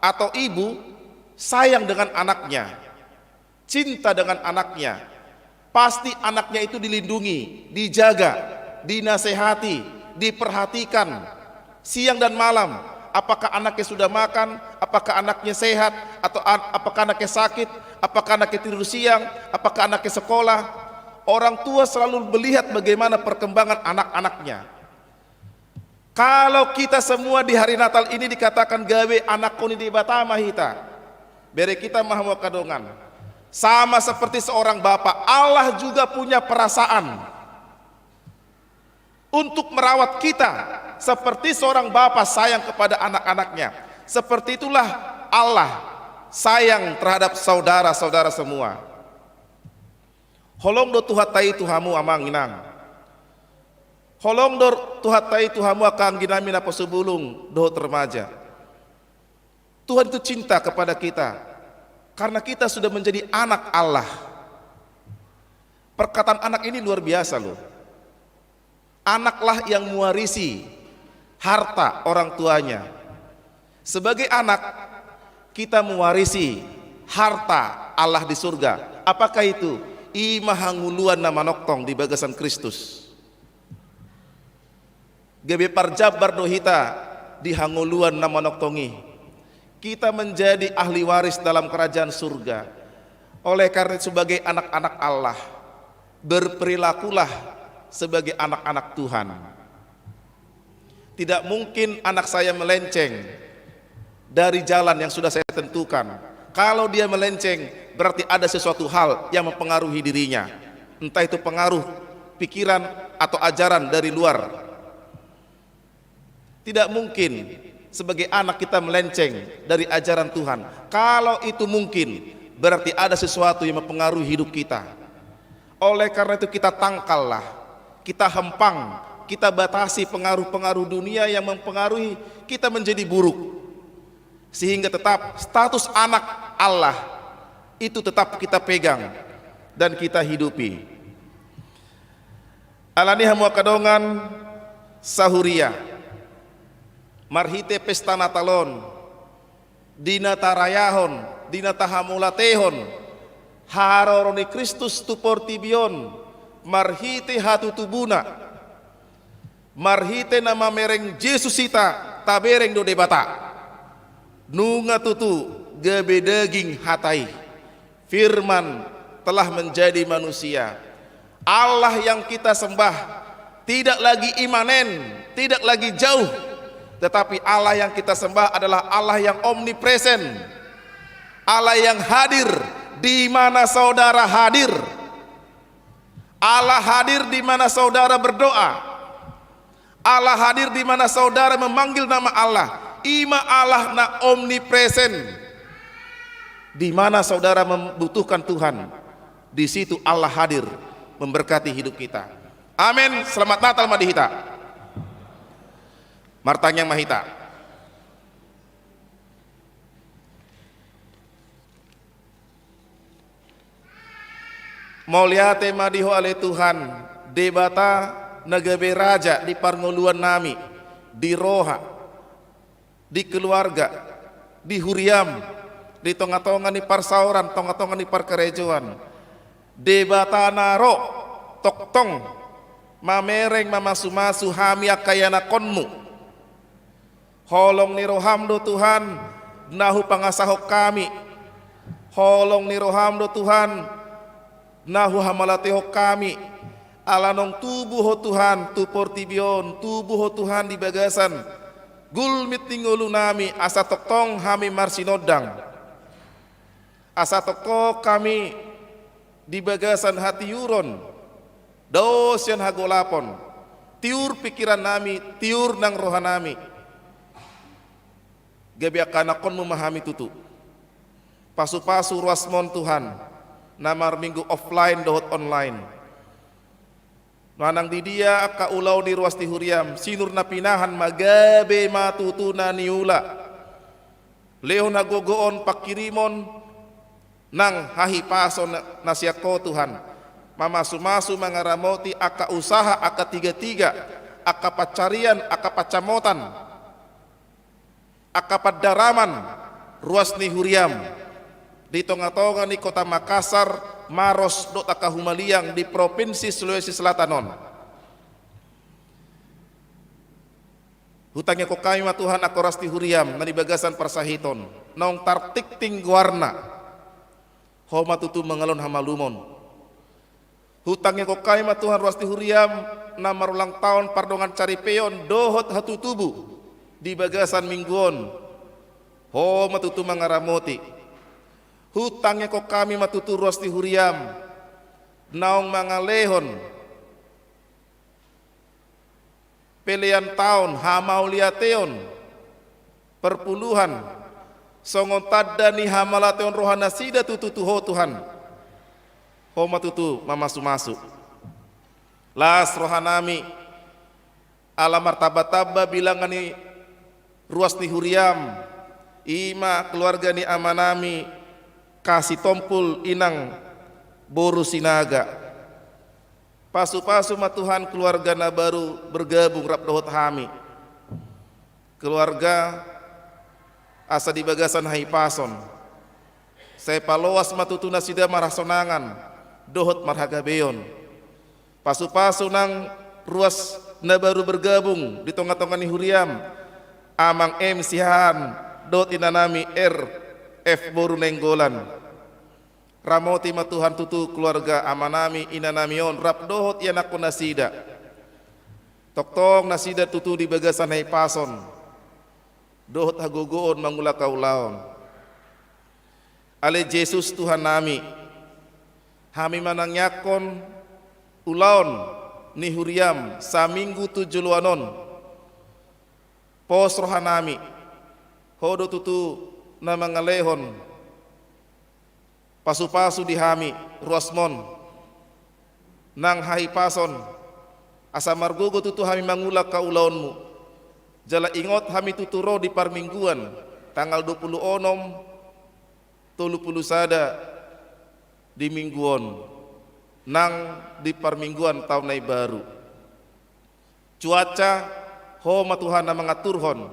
atau ibu sayang dengan anaknya, cinta dengan anaknya. Pasti anaknya itu dilindungi, dijaga, dinasehati, diperhatikan siang dan malam. Apakah anaknya sudah makan? Apakah anaknya sehat? Atau an- apakah anaknya sakit? Apakah anaknya tidur siang? Apakah anaknya sekolah? Orang tua selalu melihat bagaimana perkembangan anak-anaknya. Kalau kita semua di hari Natal ini dikatakan gabe anakhon ni Debata ma hita, bere hita ma hamu angka dongan. Sama seperti seorang bapak, Allah juga punya perasaan untuk merawat kita seperti seorang bapak sayang kepada anak-anaknya. Seperti itulah Allah sayang terhadap saudara-saudara semua. Holong do Tuhanta i tu hamu amang inang. Holong do Tuhanta i tu hamu angka anggi nami naposobulung dohot remaja. Tuhan itu cinta kepada kita karena kita sudah menjadi anak Allah. Perkataan anak ini luar biasa loh. Anaklah yang mewarisi harta orang tuanya. Sebagai anak, kita mewarisi harta Allah di surga. Apakah itu? I ma hangoluan na manongtong di bagasan Kristus. Gabe parjambar do hita di hangoluan na manongtong i. Kita menjadi ahli waris dalam kerajaan surga. Oleh karena itu, sebagai anak-anak Allah, berperilakulah sebagai anak-anak Tuhan. Tidak mungkin anak saya melenceng dari jalan yang sudah saya tentukan. Kalau dia melenceng, berarti ada sesuatu hal yang mempengaruhi dirinya. Entah itu pengaruh pikiran atau ajaran dari luar. Tidak mungkin sebagai anak kita melenceng dari ajaran Tuhan. Kalau itu mungkin, berarti ada sesuatu yang mempengaruhi hidup kita. Oleh karena itu, kita tangkallah, kita hempang, kita batasi pengaruh-pengaruh dunia yang mempengaruhi kita menjadi buruk. Sehingga tetap status anak Allah itu tetap kita pegang dan kita hidupi. Alani i hamu angka dongan sahuria, marhite pesta Natal on, di na tarayahon, di na tahamauliatehon haroro ni Kristus tu portibi on, marhite hatutubuna, marhite na mamereng Jesus hita, tabereng do Debata. Nunga tutu gabe daging hata i. Firman telah menjadi manusia. Allah yang kita sembah tidak lagi imanen, tidak lagi jauh, tetapi Allah yang kita sembah adalah Allah yang omnipresen. Allah yang hadir di mana saudara hadir. Allah hadir di mana saudara berdoa. Allah hadir di mana saudara memanggil nama Allah. I ma Allah na omnipresen. Di mana saudara membutuhkan Tuhan, di situ Allah hadir memberkati hidup kita. Amin. Selamat Natal ma di hita. Martangiang ma hita. Mauliate ma di Ho ale Tuhan, Debata na gabe raja di parngoluan nami, di roha, di keluarga, di huriam, di tonga-tonga ni parsaoran, tonga-tonga ni parkarejoan. Debata na ro tongtong mamereng, mamasumasu hami angka ianakhonmu. Holong ni roham do Tuhan na hupangasahon hami. Holong ni roham do Tuhan na huhamauliatehon hami. Ala naung tubu Ho Tuhan tu portibi on, tubu Ho Tuhan di bagasan gulmit ni ngolu nami, asa tongtong hami marsinondang. Asa tongtong hami di bagasan hatiuron, dao sian hagolapon, tiur pikiran nami, tiur nang roha nami. Gabe angka anakhonmu ma hami tutu. Pasupasu ruasmon Tuhan, na marminggu offline dohot online. Manang di dia angka ulaon ni ruas ni huriam, sinur na pinahan ma gabe ma tutu na niula. Lehon hagogoon pangkirimon, Nang hahipason na sian Ho Tuhan, mamasumasu mangaramoti angka usaha, angka tigatiga, angka pansarian, angka pansamotan, angka pandaraman ruas ni huriaM di tongatonga ni Kota Makassar, Maros dohot angka humaliang di Propinsi Sulawesi Selatan on. Hutangihon hami ma Tuhan angka ruas ni huriaM na di bagasan parsahiton, naung tartingting goarna, Ho ma tutu mangalehon hamalumon. Hutangihon hami ma Tuhan ruas ni huriaM na marulang taon pardongansaripeon dohot hatutubu di bagasan minggu on, Ho ma tutu mangaramoti. Hutangihon hami ma tutu ruas ni huriaM naung mangalehon pelean taon, hamauliateon, perpuluhan, songon tanda ni hamauliateon rohanasida tutu tu Ho Tuhan. Ho ma tutu mamasumasu. Las rohanami, ala martambatamba bilangan ni ruas ni huriaM, i ma keluarga ni amanami Kasitompul, inang boru Sinaga. Pasupasu ma Tuhan keluarga na baru bergabung rap dohot hami. Keluarga asa di bagasan hahipason, sai paloas ma tutu nasida marhasonangan dohot marhagabeon. Pasupasu nang ruas na baru bergabung di tongatonga ni huriaM, Amang M Siahaan dohot inanami R F boru Nainggolan. Ramoti ma Tuhan tutu keluarga amanami, inanami on rap dohot ianakkonnasida. Tongtong nasida tutu di bagasan hahipason dohot hagogoon mangulahon ulaon. Ale Jesus Tuhannami, hami manangiangkon ulaon ni huriaM saminggu tu joloan on. Pos rohanami, Ho do tutu na mangalehon pasupasu di hami ruasMon nang hahipason, asa margogo tutu hami mangulahon ulaonMu. Jala ingot hami tutu ro di parmingguan tanggal dua pulu onom, tolu pulu sada di minggu on, nang di parmingguan taon na imbaru. Cuaca, Ho ma Tuhan na mangaturhon,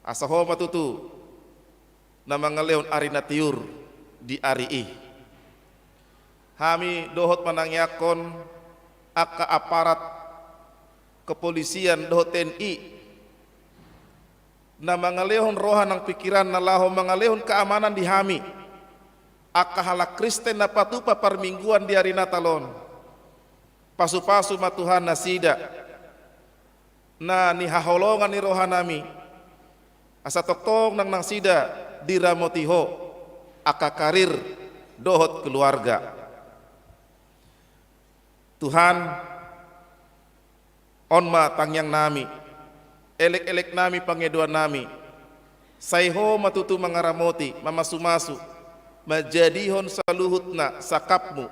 asa Ho ma tutu na mangalehon ari na tiur di ari i. Hami dohot manangiangkon angka aparat kepolisian dohot T N I na mangalehon roha nang pingkiran na laho mangalehon keamanan di hami, angka halak Kristen na patupa parmingguan di ari Natal on. Pasupasu ma Tuhan nasida na nihaholongan ni rohanami, asa tongtong nang nasida diramoti Ho, angka karir dohot keluarga. Tuhan, on ma tangiangnami, elekeleknami, pangidoannami, sai Ho ma tutu mangaramoti, mamasumasu, manjadihon saluhutna sangkapMu,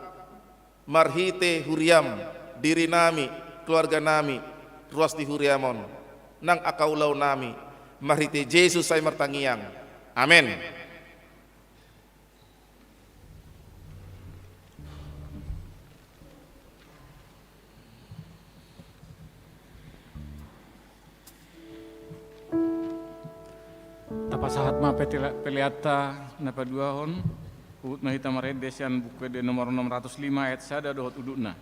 marhite huriaM, dirinami, keluarganami, ruas ni huriaM on, nang angka ulaonnami, marhite Jesus hami martangiang. Amen. Tapasahat ma pete-, peleanta na paduahon, huhut ma hita marende sian Buku Ende nomor enam ratus lima ayat sada dohot udutna.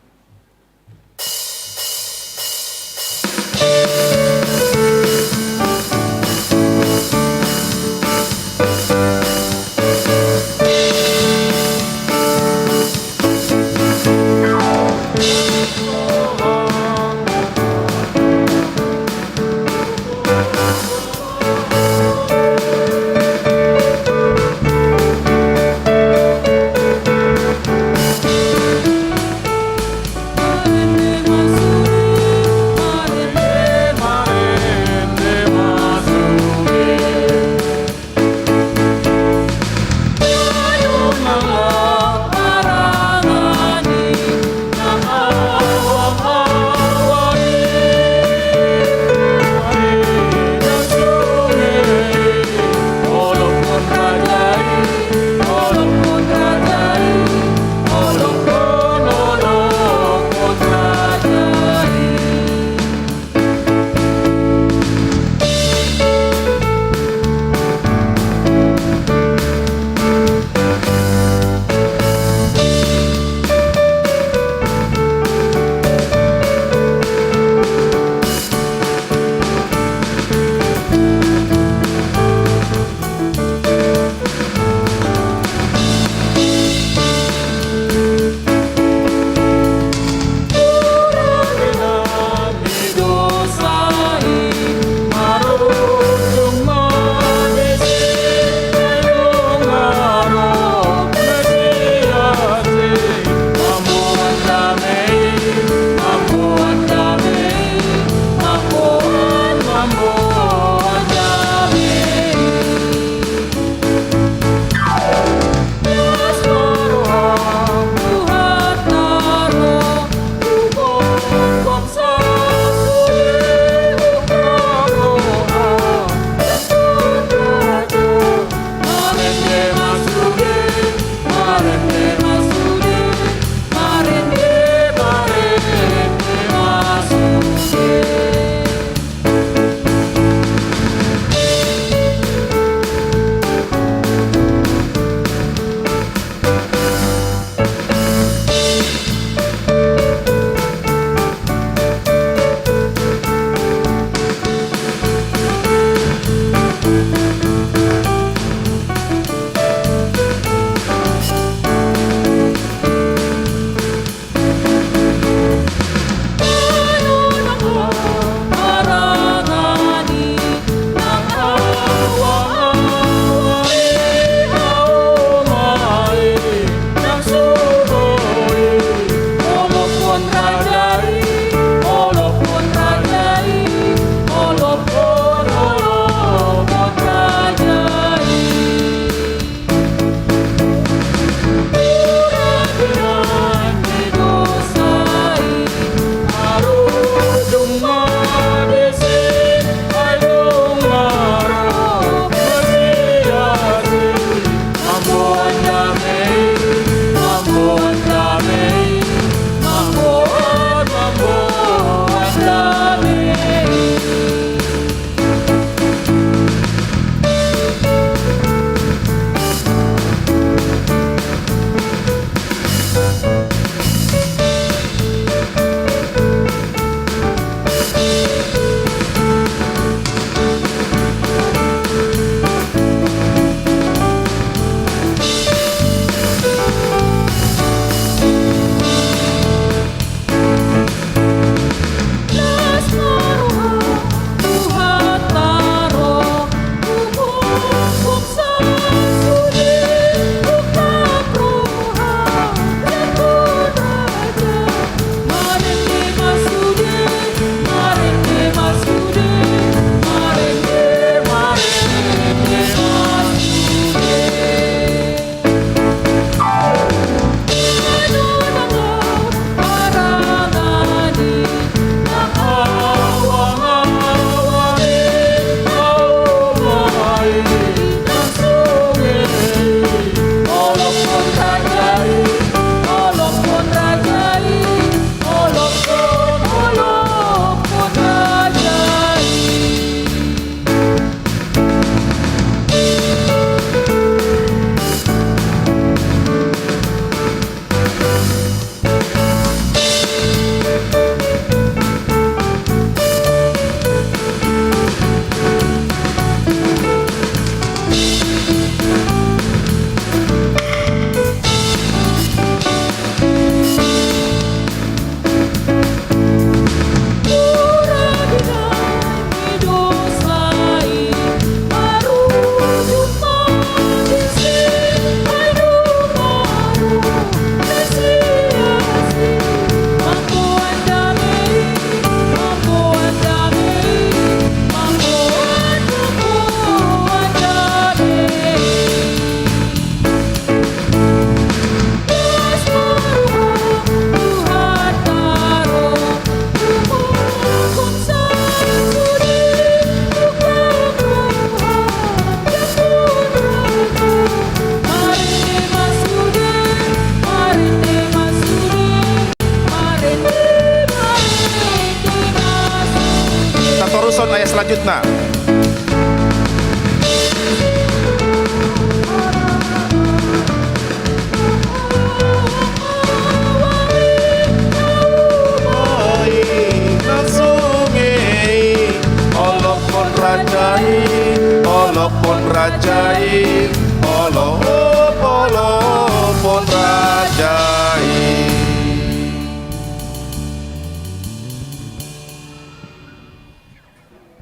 Teruson ayat selanjutna.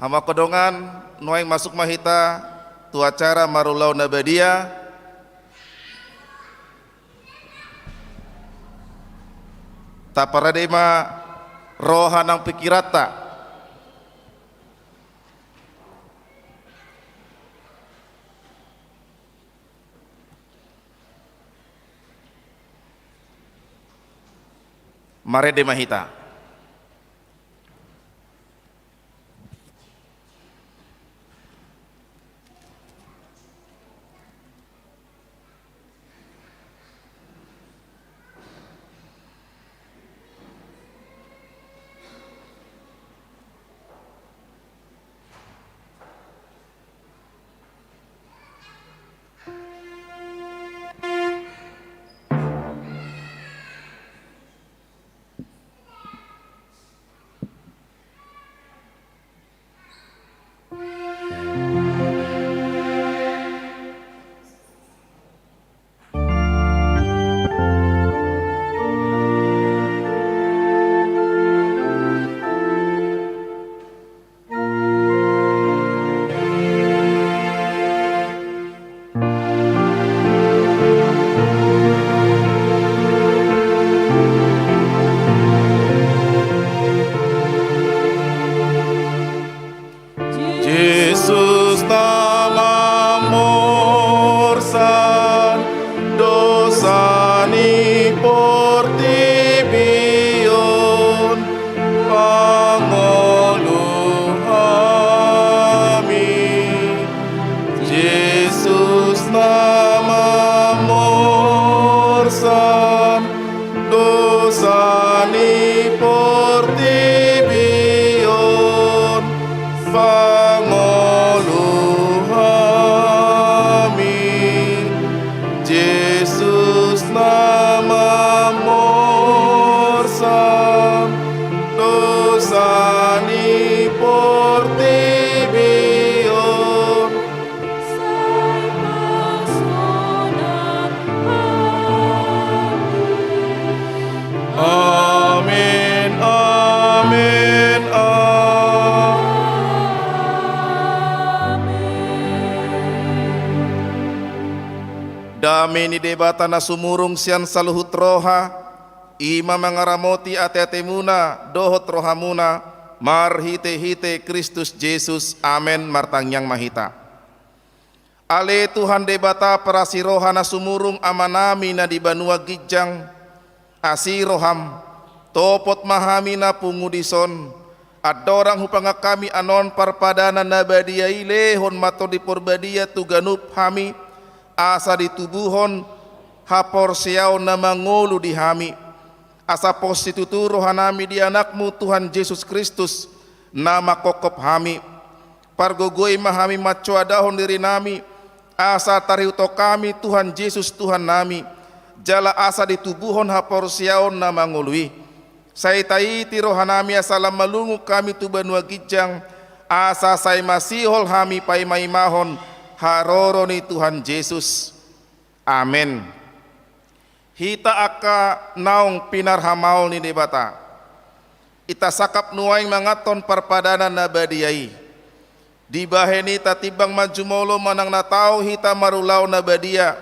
Hamu angka dongan, nuaeng masuk ma hita tu acara marulaon na badia. Taparade ma roha nang pingkiranta. Marende ma hita. Jesus na mamorsan dosa ni portibi on, pangolu hami. Jesus na mamorsan dosa ni portibi on, pangolu hami. Jesus na mamorsan dosa ni portibi on, sai pasonang hami. Amen, amen, amen. Dame ni Debata na sumurung sian saluhut roha, i ma mangaramoti ateatemuna dohot rohamuna, marhitehite Kristus Jesus. Amen. Martangiang ma hita. Ale Tuhan Debata parasi roha na sumurung, Amanami na di banua ginjang, asi roham, topot ma hami na pungu dison, andorang hupangan hami annon parpadanan na badia i, lehon ma Tondi Parbadia tu ganup hami, asa ditubuhon haporseaon na mangolu di hami, asa pos situtu rohanami di Anakmu Tuhan Jesus Kristus, na manghophop hami. Pargogoi ma hami mansoadahon dirinami, asa tarihuthon hami Tuhan Jesus Tuhannami, jala asa ditubuhon haporseaon na mangolu i. Sai taiti rohanami asa lam malungun hami tu banua ginjang, asa sai masihol hami paimaimahon haroro ni Tuhan Jesus. Amen. Hita angka naung pinarhamaol ni Debata, hita sangkap nuaeng manganhon parpadanan na badia i. Dibahen i tatimbang ma jumolo manang na tau hita marulaon na badia,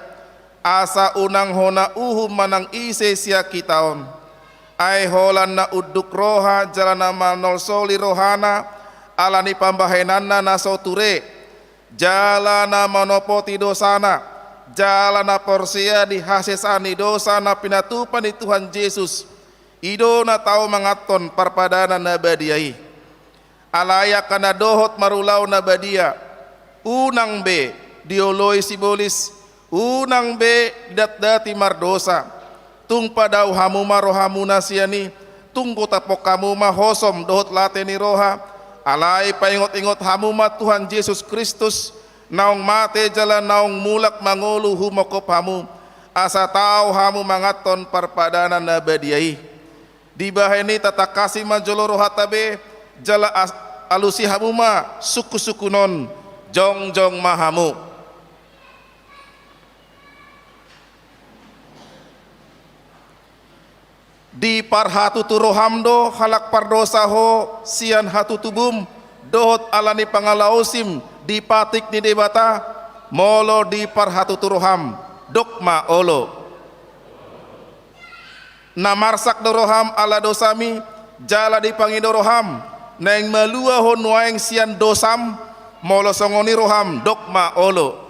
asa unang hona uhum manang ise sian hita on. Ai holan na unduk roha jala na manolsoli rohana ala ni pambahenanna na so ture, jala na manopoti dosana, jala na porsea di hasesaan ni dosa na pinatupa ni Tuhan Jesus, i do na tau manganhon parpadanan na badia i. Alai angka na dohot marulaon na badia, unang be dioloi sibolis, unang be didatdati mardosa. Tung padao hamu ma rohamuna sian i, tung gotapkon hamu ma hosom dohot late ni roha, Alai paingot-ingot hamu ma Tuhan Jesus Kristus, naung mate jala naung mulak mangolu humongkop hamu, asa tau hamu manganhon parpadanan na badia i. Dibahen i tatangkasi ma jolo rohanta be, jala as-, alusi hamu ma sungkun-sungkun on, jongjong ma hamu. Diparhatutu roham do halak pardosa ho sian hatutubum, dohot ala ni pangalaosim di patik ni Debata, molo diparhatutu roham, dok ma olo. Na marsak do roham ala dosami, jala dipangido roham, naeng malua ho nuaeng sian dosam, molo songon i roham, dok ma olo.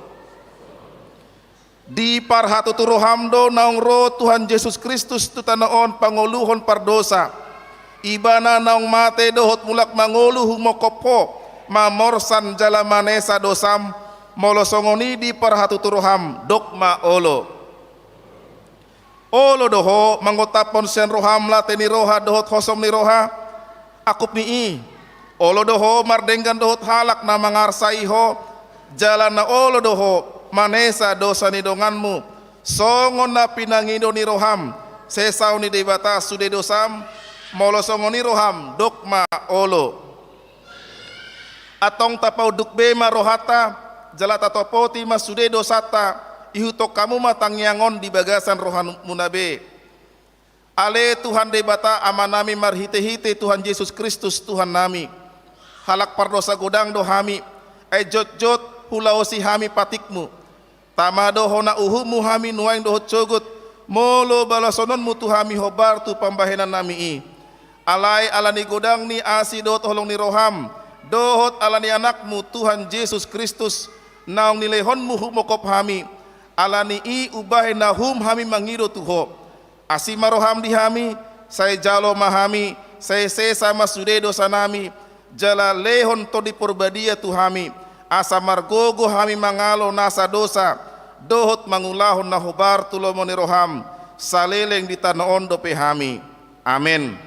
Diparhatutu roham do naung ro Tuhan Jesus Kristus tu tano on pangoluhon pardosa. Ibana naung mate dohot mulak mangolu humongkop ho, mamorsan jala manesa dosam, molo songon i diparhatutu roham, dok ma olo. Olo do ho mangontaphon sian roham late ni roha dohot hosom ni roha, angkup ni i. Olo do ho mardenggan dohot halak na mangarsai ho, jala na olo do ho manesa dosa ni donganmu, songon na pinangido ni roham, sesaon ni Debata sude dosam, molo songon i roham, dok ma olo. Antong tapaunduk be ma rohanta, jala tatopoti ma sude dosanta, ihuthon hamu ma tangiang on di bagasan rohamuna be. Ale Tuhan Debata Amanami marhite-hite Tuhan Jesus Kristus Tuhannami. Halak pardosa godang do hami, ai jotjot hulaosi hami patikmu. Tama do hona uhummu hami nuaeng dohot sogot, molo balasononmu tu hami hombar tu pambahenannami i. Alai ala ni godang ni asi dohot holong ni roham, dohot ala ni Anakmu Tuhan Jesus Kristus, naung nilehonmu humongkop hami, ala ni i umbahen na hum hami mangido tu ho. Asi ma roham di hami, sai jalo ma hami, sai sesa ma sude dosanami, jala lehon Tondi Porbadia tu hami, asa margogo hami mangalo nasa dosa, dohot mangulahon na hombar tu lomo ni roham, saleleng di tano on dope hami. Amen.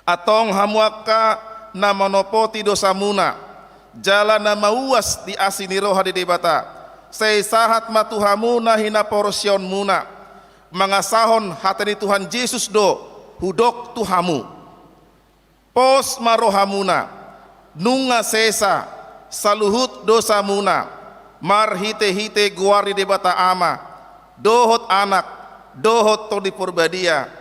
Antong hamu angka na manopoti dosamuna, jala na mauas di asi ni roha ni Debata, sai sahat ma tu hamu na hinaporseaonmuna, mangasahon hata ni Tuhan Jesus do hudok tu hamu. Pos ma rohamuna, nunga sesa saluhut dosamuna, marhite-hite goar ni Debata Ama, dohot Anak, dohot Tondi Porbadia.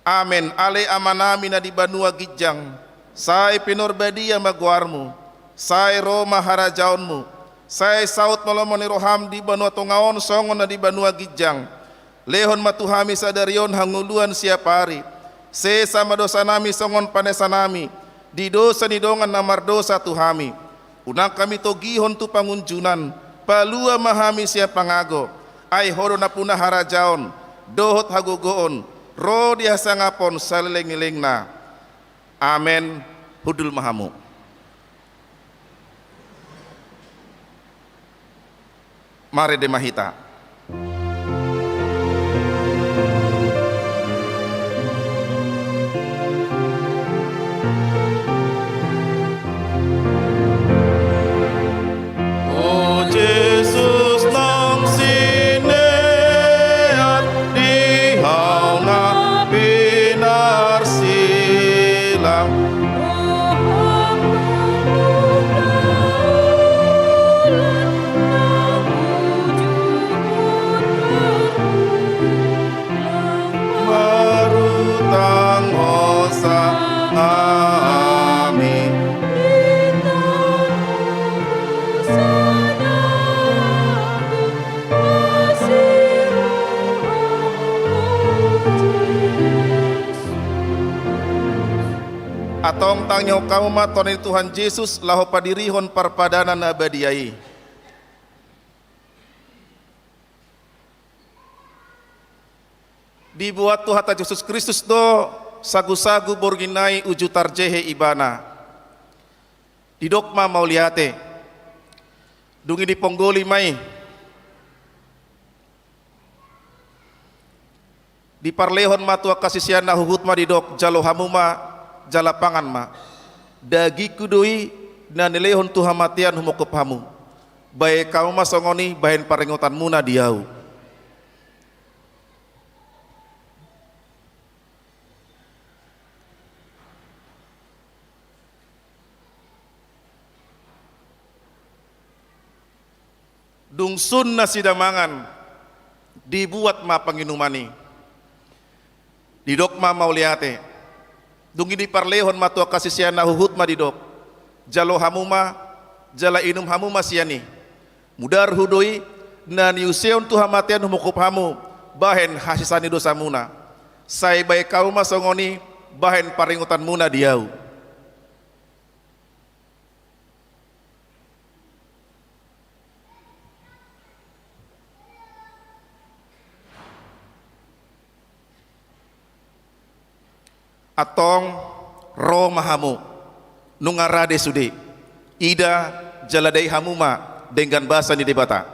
Amen. Ale Amanami na di banua ginjang, sai pinorbadia ma goarmu, sai ro ma harajaonmu, sai saut ma lomo ni roham di banua tonga on songon na di banua ginjang. Lehon ma tu hami sadari on hangoluan siapari. Sesa ma dosanami songon panesanami di dosa ni dongan na mardosa tu hami. Unang hami togihon tu pangunjunan, palua ma hami sian pangago. Ai ho do nampuna harajaon, dohot hagogoon, ro di hasangapon saleleng-lelengna. Amen. Hundul ma hamu. Marende ma hita. O Jesus, naung sinean di hau na pinarsilang. Marutang hosa hami. Antong tangihon hamu ma Tondi ni Tuhan Jesus laho padirihon parpadanan na badia i. Dibuat tu hata Jesus Kristus do sagu-sagu borngin nai uju tarjehe Ibana. Didok ma mauliate. Dung i diponggoli ma i. Diparlehon ma tu angka siseanna huhut ma didok, jalo hamu ma, jala pangan ma. Dagingku do i na nilehon tu hamatean humongkop hamu. Bahen hamu ma songon i bahen paringotanmuna di ahu. Dung sun nasida mangan, dibuat ma panginuman i. Didok ma mauliate. Dung i diparlehon ma tu angka sisean na huhut ma didok: Jalo hamu ma, jala inum hamu ma sian i. Mudarhu do i na niuseon tu hamatean humongkop hamu bahen hasesaan ni dosamuna. Sai bahen hamu ma songon i bahen paringotanmuna di ahu. Antong ro ma hamu, nunga rade sude. Ida jala dai hamu ma denggan basa ni Debata.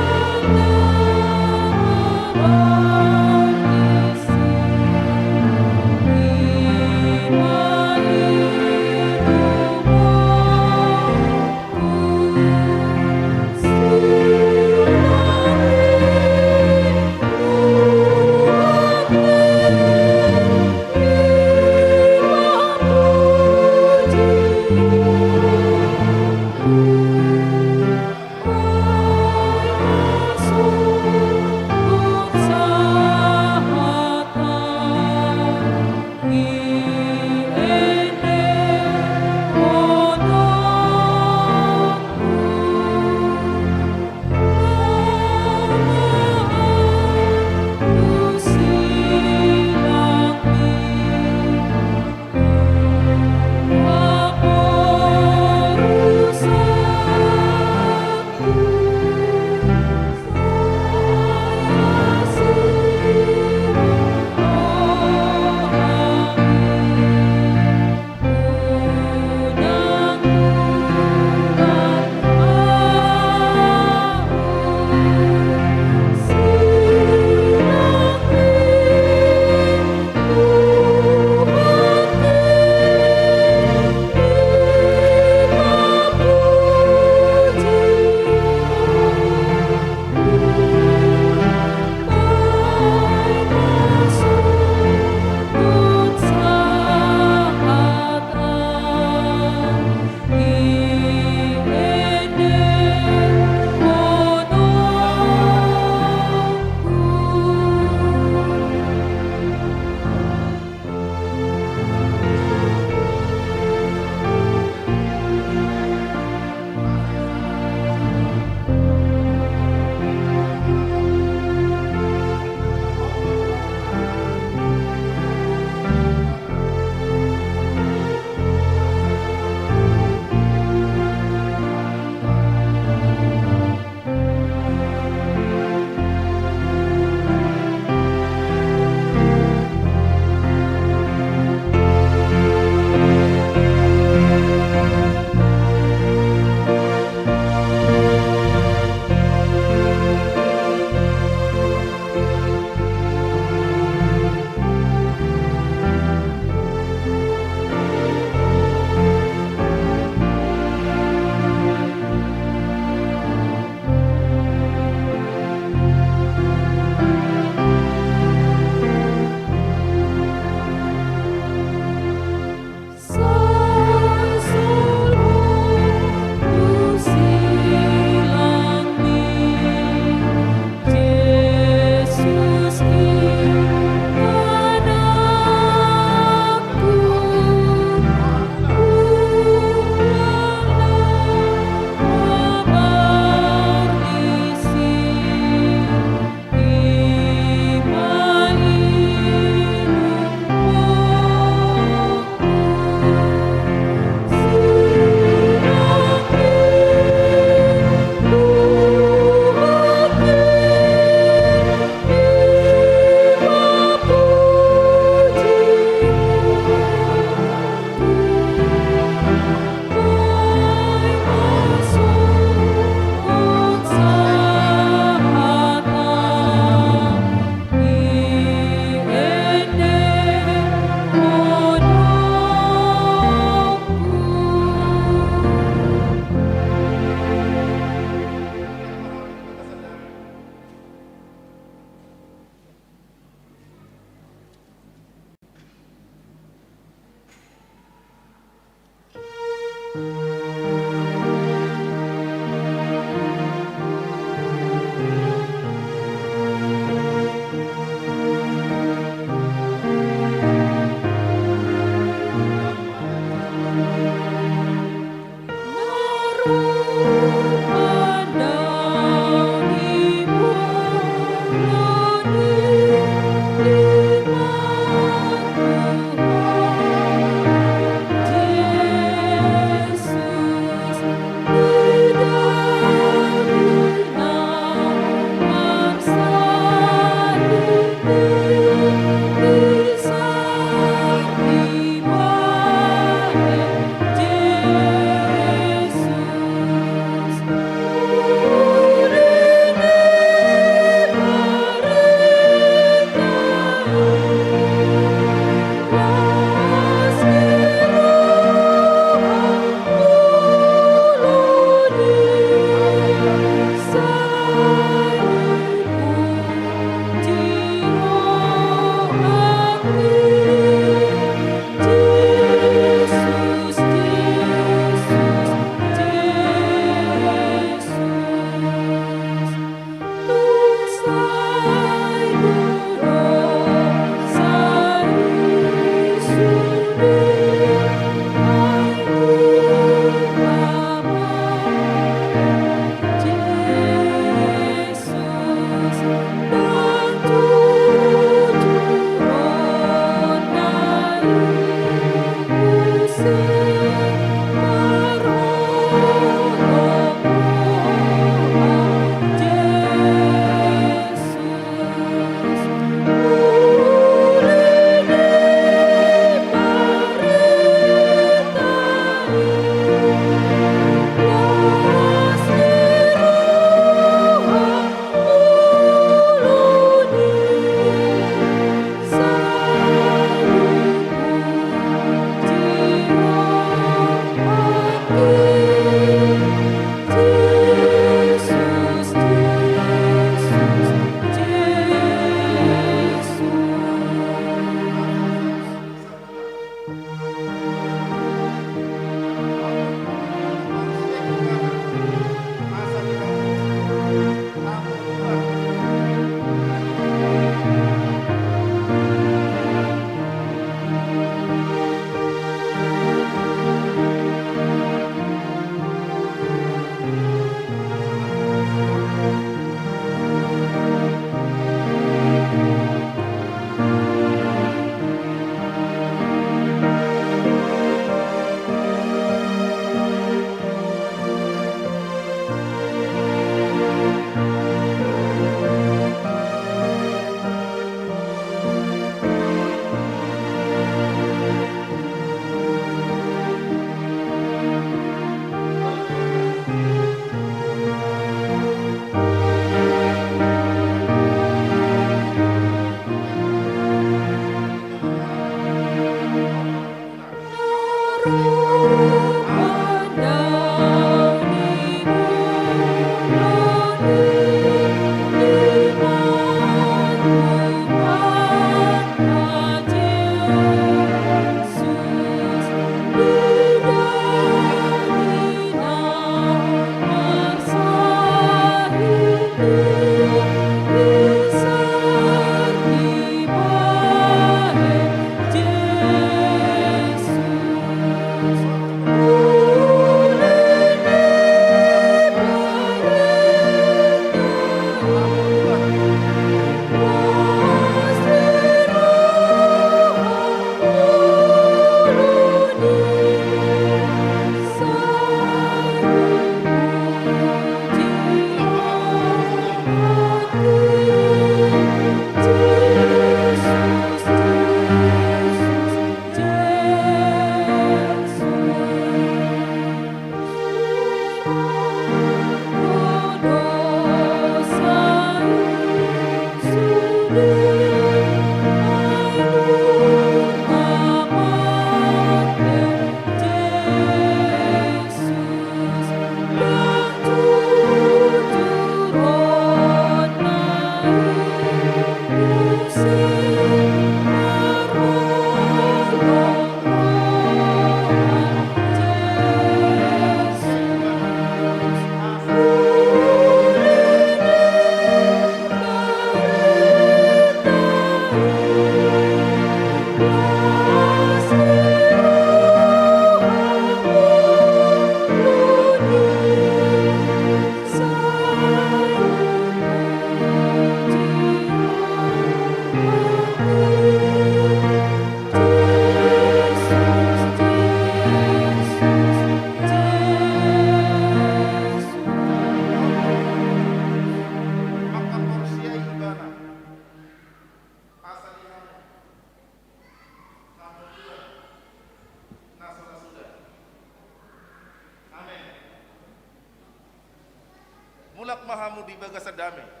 di bagasan dame.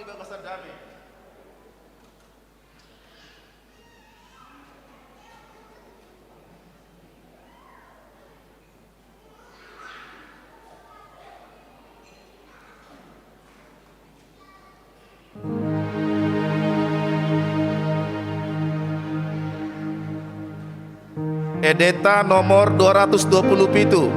Bagasan dame. Edeta nomor dua ratus dua puluh pitu.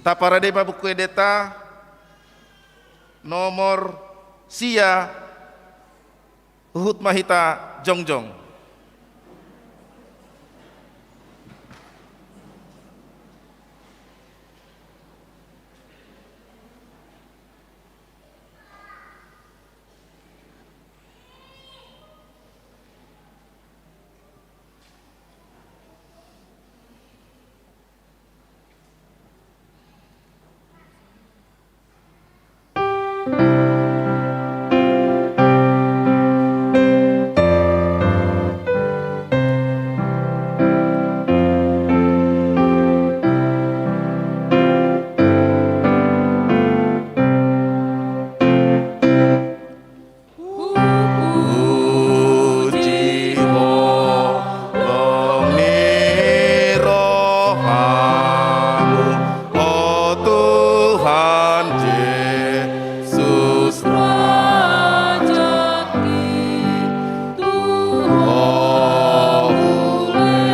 Taparade ma Buku Endenta nomor sia, huhut ma hita jongjong. Puji holong ni rohamu, o Tuhan Jesus, Raja Ho ule,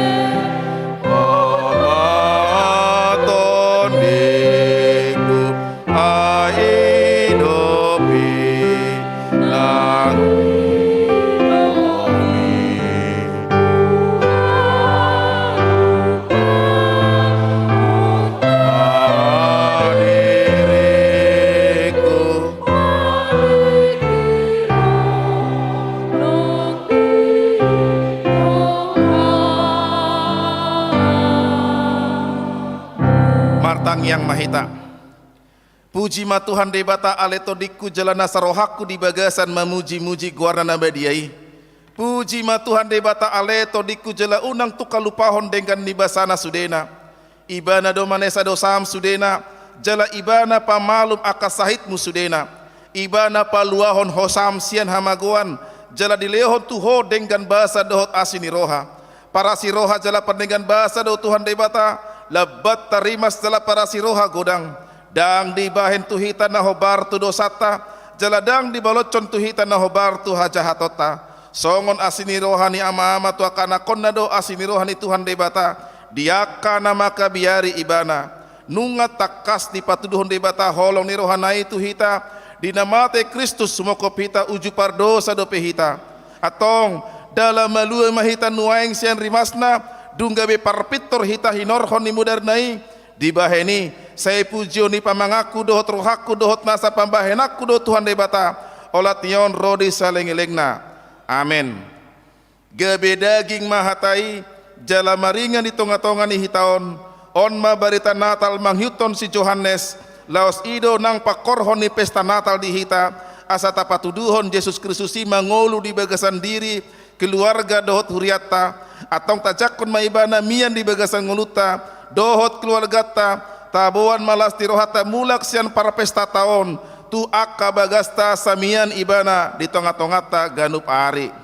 o ma tondingku, ai dopi nang i domi. Diriku. Martangiang ma hita. Puji ma Tuhan Debata ale tondingku jala nasa rohangku di bagasan mamuji-muji goarna na badia i. Puji ma Tuhan Debata ale tondingku jala unang tung halupahon denggan ni basana sudena. Ibana do manesa dosam sudena, jala Ibana pamalum angka sahitmu sudena. Ibana paluahon hosam sian hamagoan, jala dilehon tu ho denggan basa dohot asi ni roha. Parasi roha jala pardenggan basa do Tuhan Debata, lambat tarimas jala parasi roha godang. Ndang dibahen tu hita na hombar tu dosanta, jala ndang dibaloshon tu hita na hombar tu hajahatonta. Songon asi ni roha ni ama-ama tu angka anakkonna do asi ni roha ni Tuhan Debata di angka na mangkabiari Ibana. Nunga tangkas dipatuduhon Debata holong ni rohana i tu hita, di na mate Kristus sumongkop hita uju pardosa dope hita. Antong, ndada malua ma hita nuaeng sian rimasna, dung gabe parpintor hita hinorhon ni mudarna i. Dibahen i, sai pujion ni pamanganku dohot rohangku dohot nasa pambahenanku do Tuhan Debata, olat ni on ro di saleleng-lelengna. Amen. Gabe daging ma hata i, jala maringan di tonga-tonga ni hita on. On ma barita Natal mangihut si Johannes. Laos i do nang pangkorhon ni pesta Natal di hita, asa tapatuduhon Jesus Kristus i mangolu di bagasan diri, keluarga dohot hurianta. Antong tajangkon ma Ibana mian di bagasan ngolunta dohot keluarganta. Taboan ma las ni rohanta mulak sian parpestanta on tu angka bagasta, asa mian Ibana di tonga-tonganta ganup ari.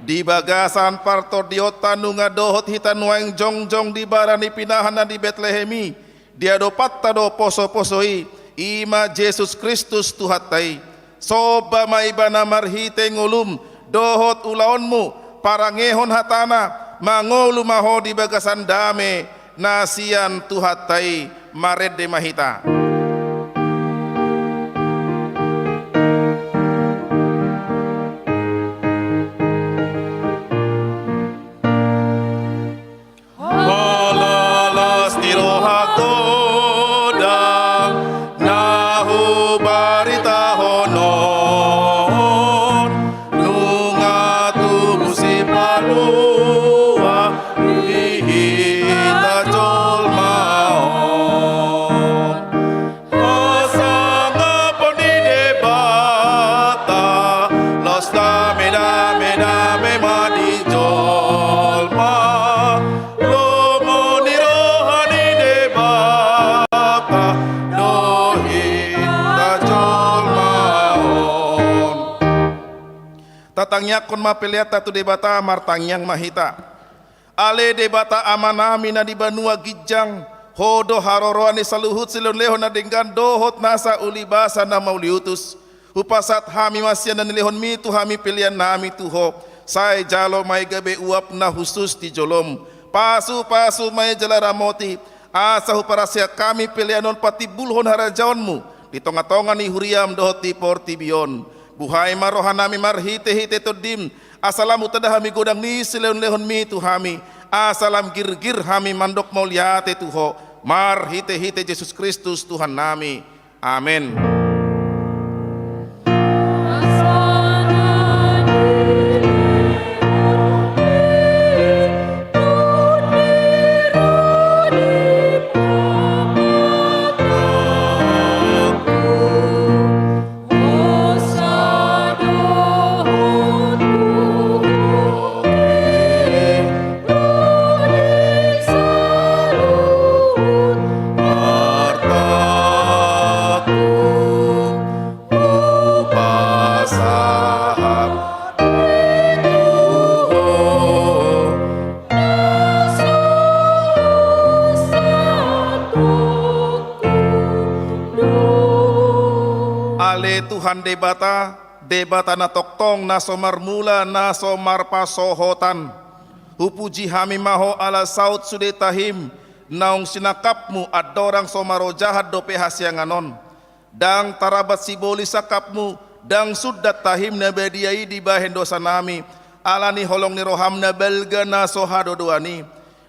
Di bagasan partondionta nunga dohot hita nuaeng jongjong di bara ni pinahan na di Betlehem i, diadopanta do poso-poso i, i ma Jesus Kristus Tuhanta i. Somba ma Ibana marhite ngolum dohot ulaonmu, parangehon hatana, mangolu ma ho di bagasan dame na sian Tuhanta i. Marende ma hita. Holan las ni roha godang na hubaritahon on, nunga tubu Sipalua di hita jolma on. Hasangapon ni Debata, las dame, dame, dame ma di jolma. Lomo ni roha ni Debata do hita jolma on. Tatangiangkon ma peleanta tu Debata, martangiang ma hita. Ale Debata Amanami na di banua ginjang, Ho do haroroan ni saluhut silehon-lehon na denggan dohot nasa ulibasa na mauliutus. Hupasahat hami ma sian na nilehonmi tu hami peleannami tu Ho. Sai jalo ma i gabe uap na hushus di jolom. Pasupasu ma i jala ramoti, asa huparasian hami pelean on patimbulhon harajaonmu di tongatonga ni huriam dohot di portibi on. Buhai ma rohanami marhitehite Tondim, asa lam hutanda hami godang ni silehonlehonmi tu hami, asa lam girgir hami mandok mauliate tu Ho, marhitehite Jesus Kristus Tuhannami. Amen. Ale Tuhan Debata, Debata na tongtong, na so marmula, na so marpasohotan. Hupuji hami ma Ho ala saut sude tahim naung sinangkapmu andorang so marojahan dope hasiangan on. Ndang tarambat sibolis sangkapmu, ndang sundat tahim na badia i dibahen dosanami, ala ni holong ni roham na balga na so hadodoan i.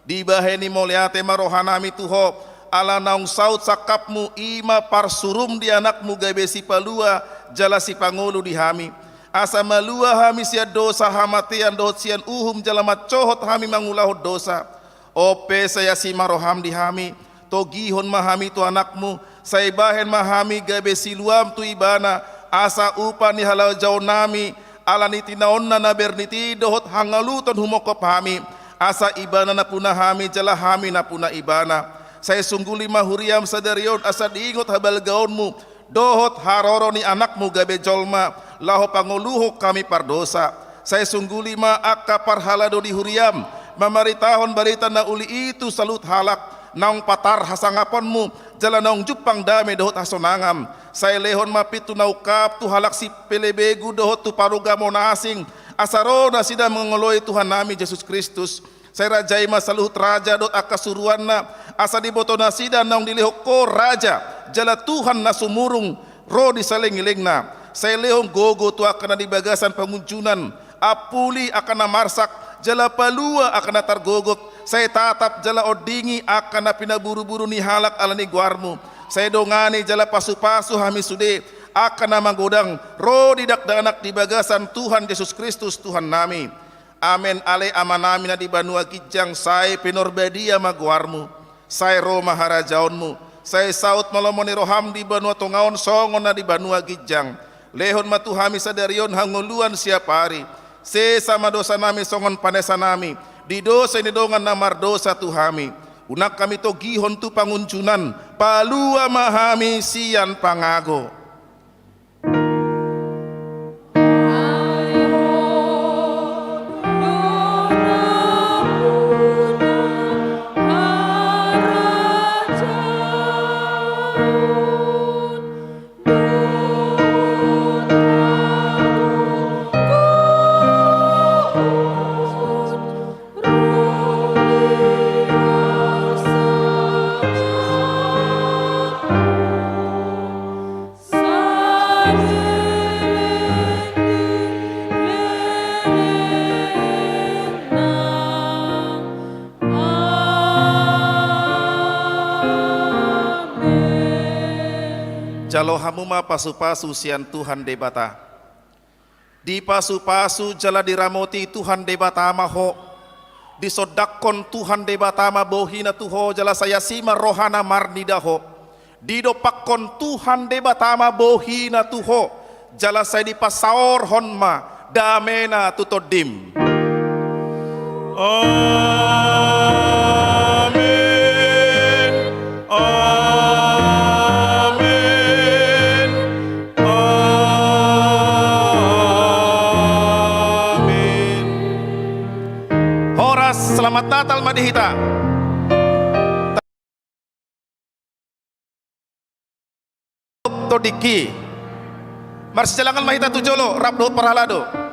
Dibahen i mauliate ma rohanami tu Ho, ala naung saut sangkapmu, i ma parsurum di Anakmu gabe sipalua jala sipangolu di hami. Asa malua hami sian dosa, hamatean dohot sian uhum jala mancohot hami mangulahon dosa. On pe sai asi ma roham di hami, togihon ma hami tu Anakmu, sai bahen ma hami gabe siluam tu Ibana, asa upa ni harajaonnami, ala ni tinaonna na bernit i dohot hangaluton humongkop hami, asa Ibana nampuna hami jala hami nampuna Ibana. Sai sungguli ma huriam sadari on asa diingot habalgaonmu dohot haroro ni Anakmu gabe jolma, laho pangoluhon hami pardosa. Sai sungguli ma angka parhalado di huriam mamaritahon barita na uli i tu saluhut halak naung patar hasangaponmu jala naung jumpang dame dohot hasonangan. Sai lehon ma pintu na ungkap tu halak sipelebegu dohot tu parugamo na asing, asa ro nasida mangoloi Tuhannami Jesus Kristus. Sai rajai ma saluhut raja dohot angka suruanna, asa diboto nasida naung dilehon Ho raja jala Tuhan na sumurung ro di saleleng ni lelengna. Sai lehon gogo tu angka na di bagasan pangunjunan, ampuli angka na marsak jala palua angka na targogot. Sai tatap jala ondingi angka na pinaburuburu ni halak ala ni goarmu. Sai dongani jala pasupasu hami sude angka na magodang ro di dakdanak di bagasan Tuhan Jesus Kristus Tuhannami. Amen. Ale Amanami na di banua ginjang, sai pinarbadia ma goarmu. Sai ro ma harajaonmu. Sai saut ma lomo ni roham di banua tonga on songon na di banua ginjang. Lehon ma tu hami sadari on hangoluan siapari. Sesa ma dosanami songon panesanami di dosa ni dongan na mardosa tu hami. Unang hami togihon tu pangunjunan, palua ma hami sian pangago. Jalo hamu ma pasupasu sian Tuhan Debata. Dipasupasu jala diramoti Tuhan Debata ma ho. Disondangkon Tuhan Debata ma bohina tu ho jala sai asi ma rohana marnida ho. Didompakkon Tuhan Debata ma bohina tu ho jala sai dipasaorhon ma damena tu tondim. Amen. Amen. Amen. Horas, selamat Natal ma di hita. Tondingki. Marsijalangan ma hita tu jolo rap dohot parhalado.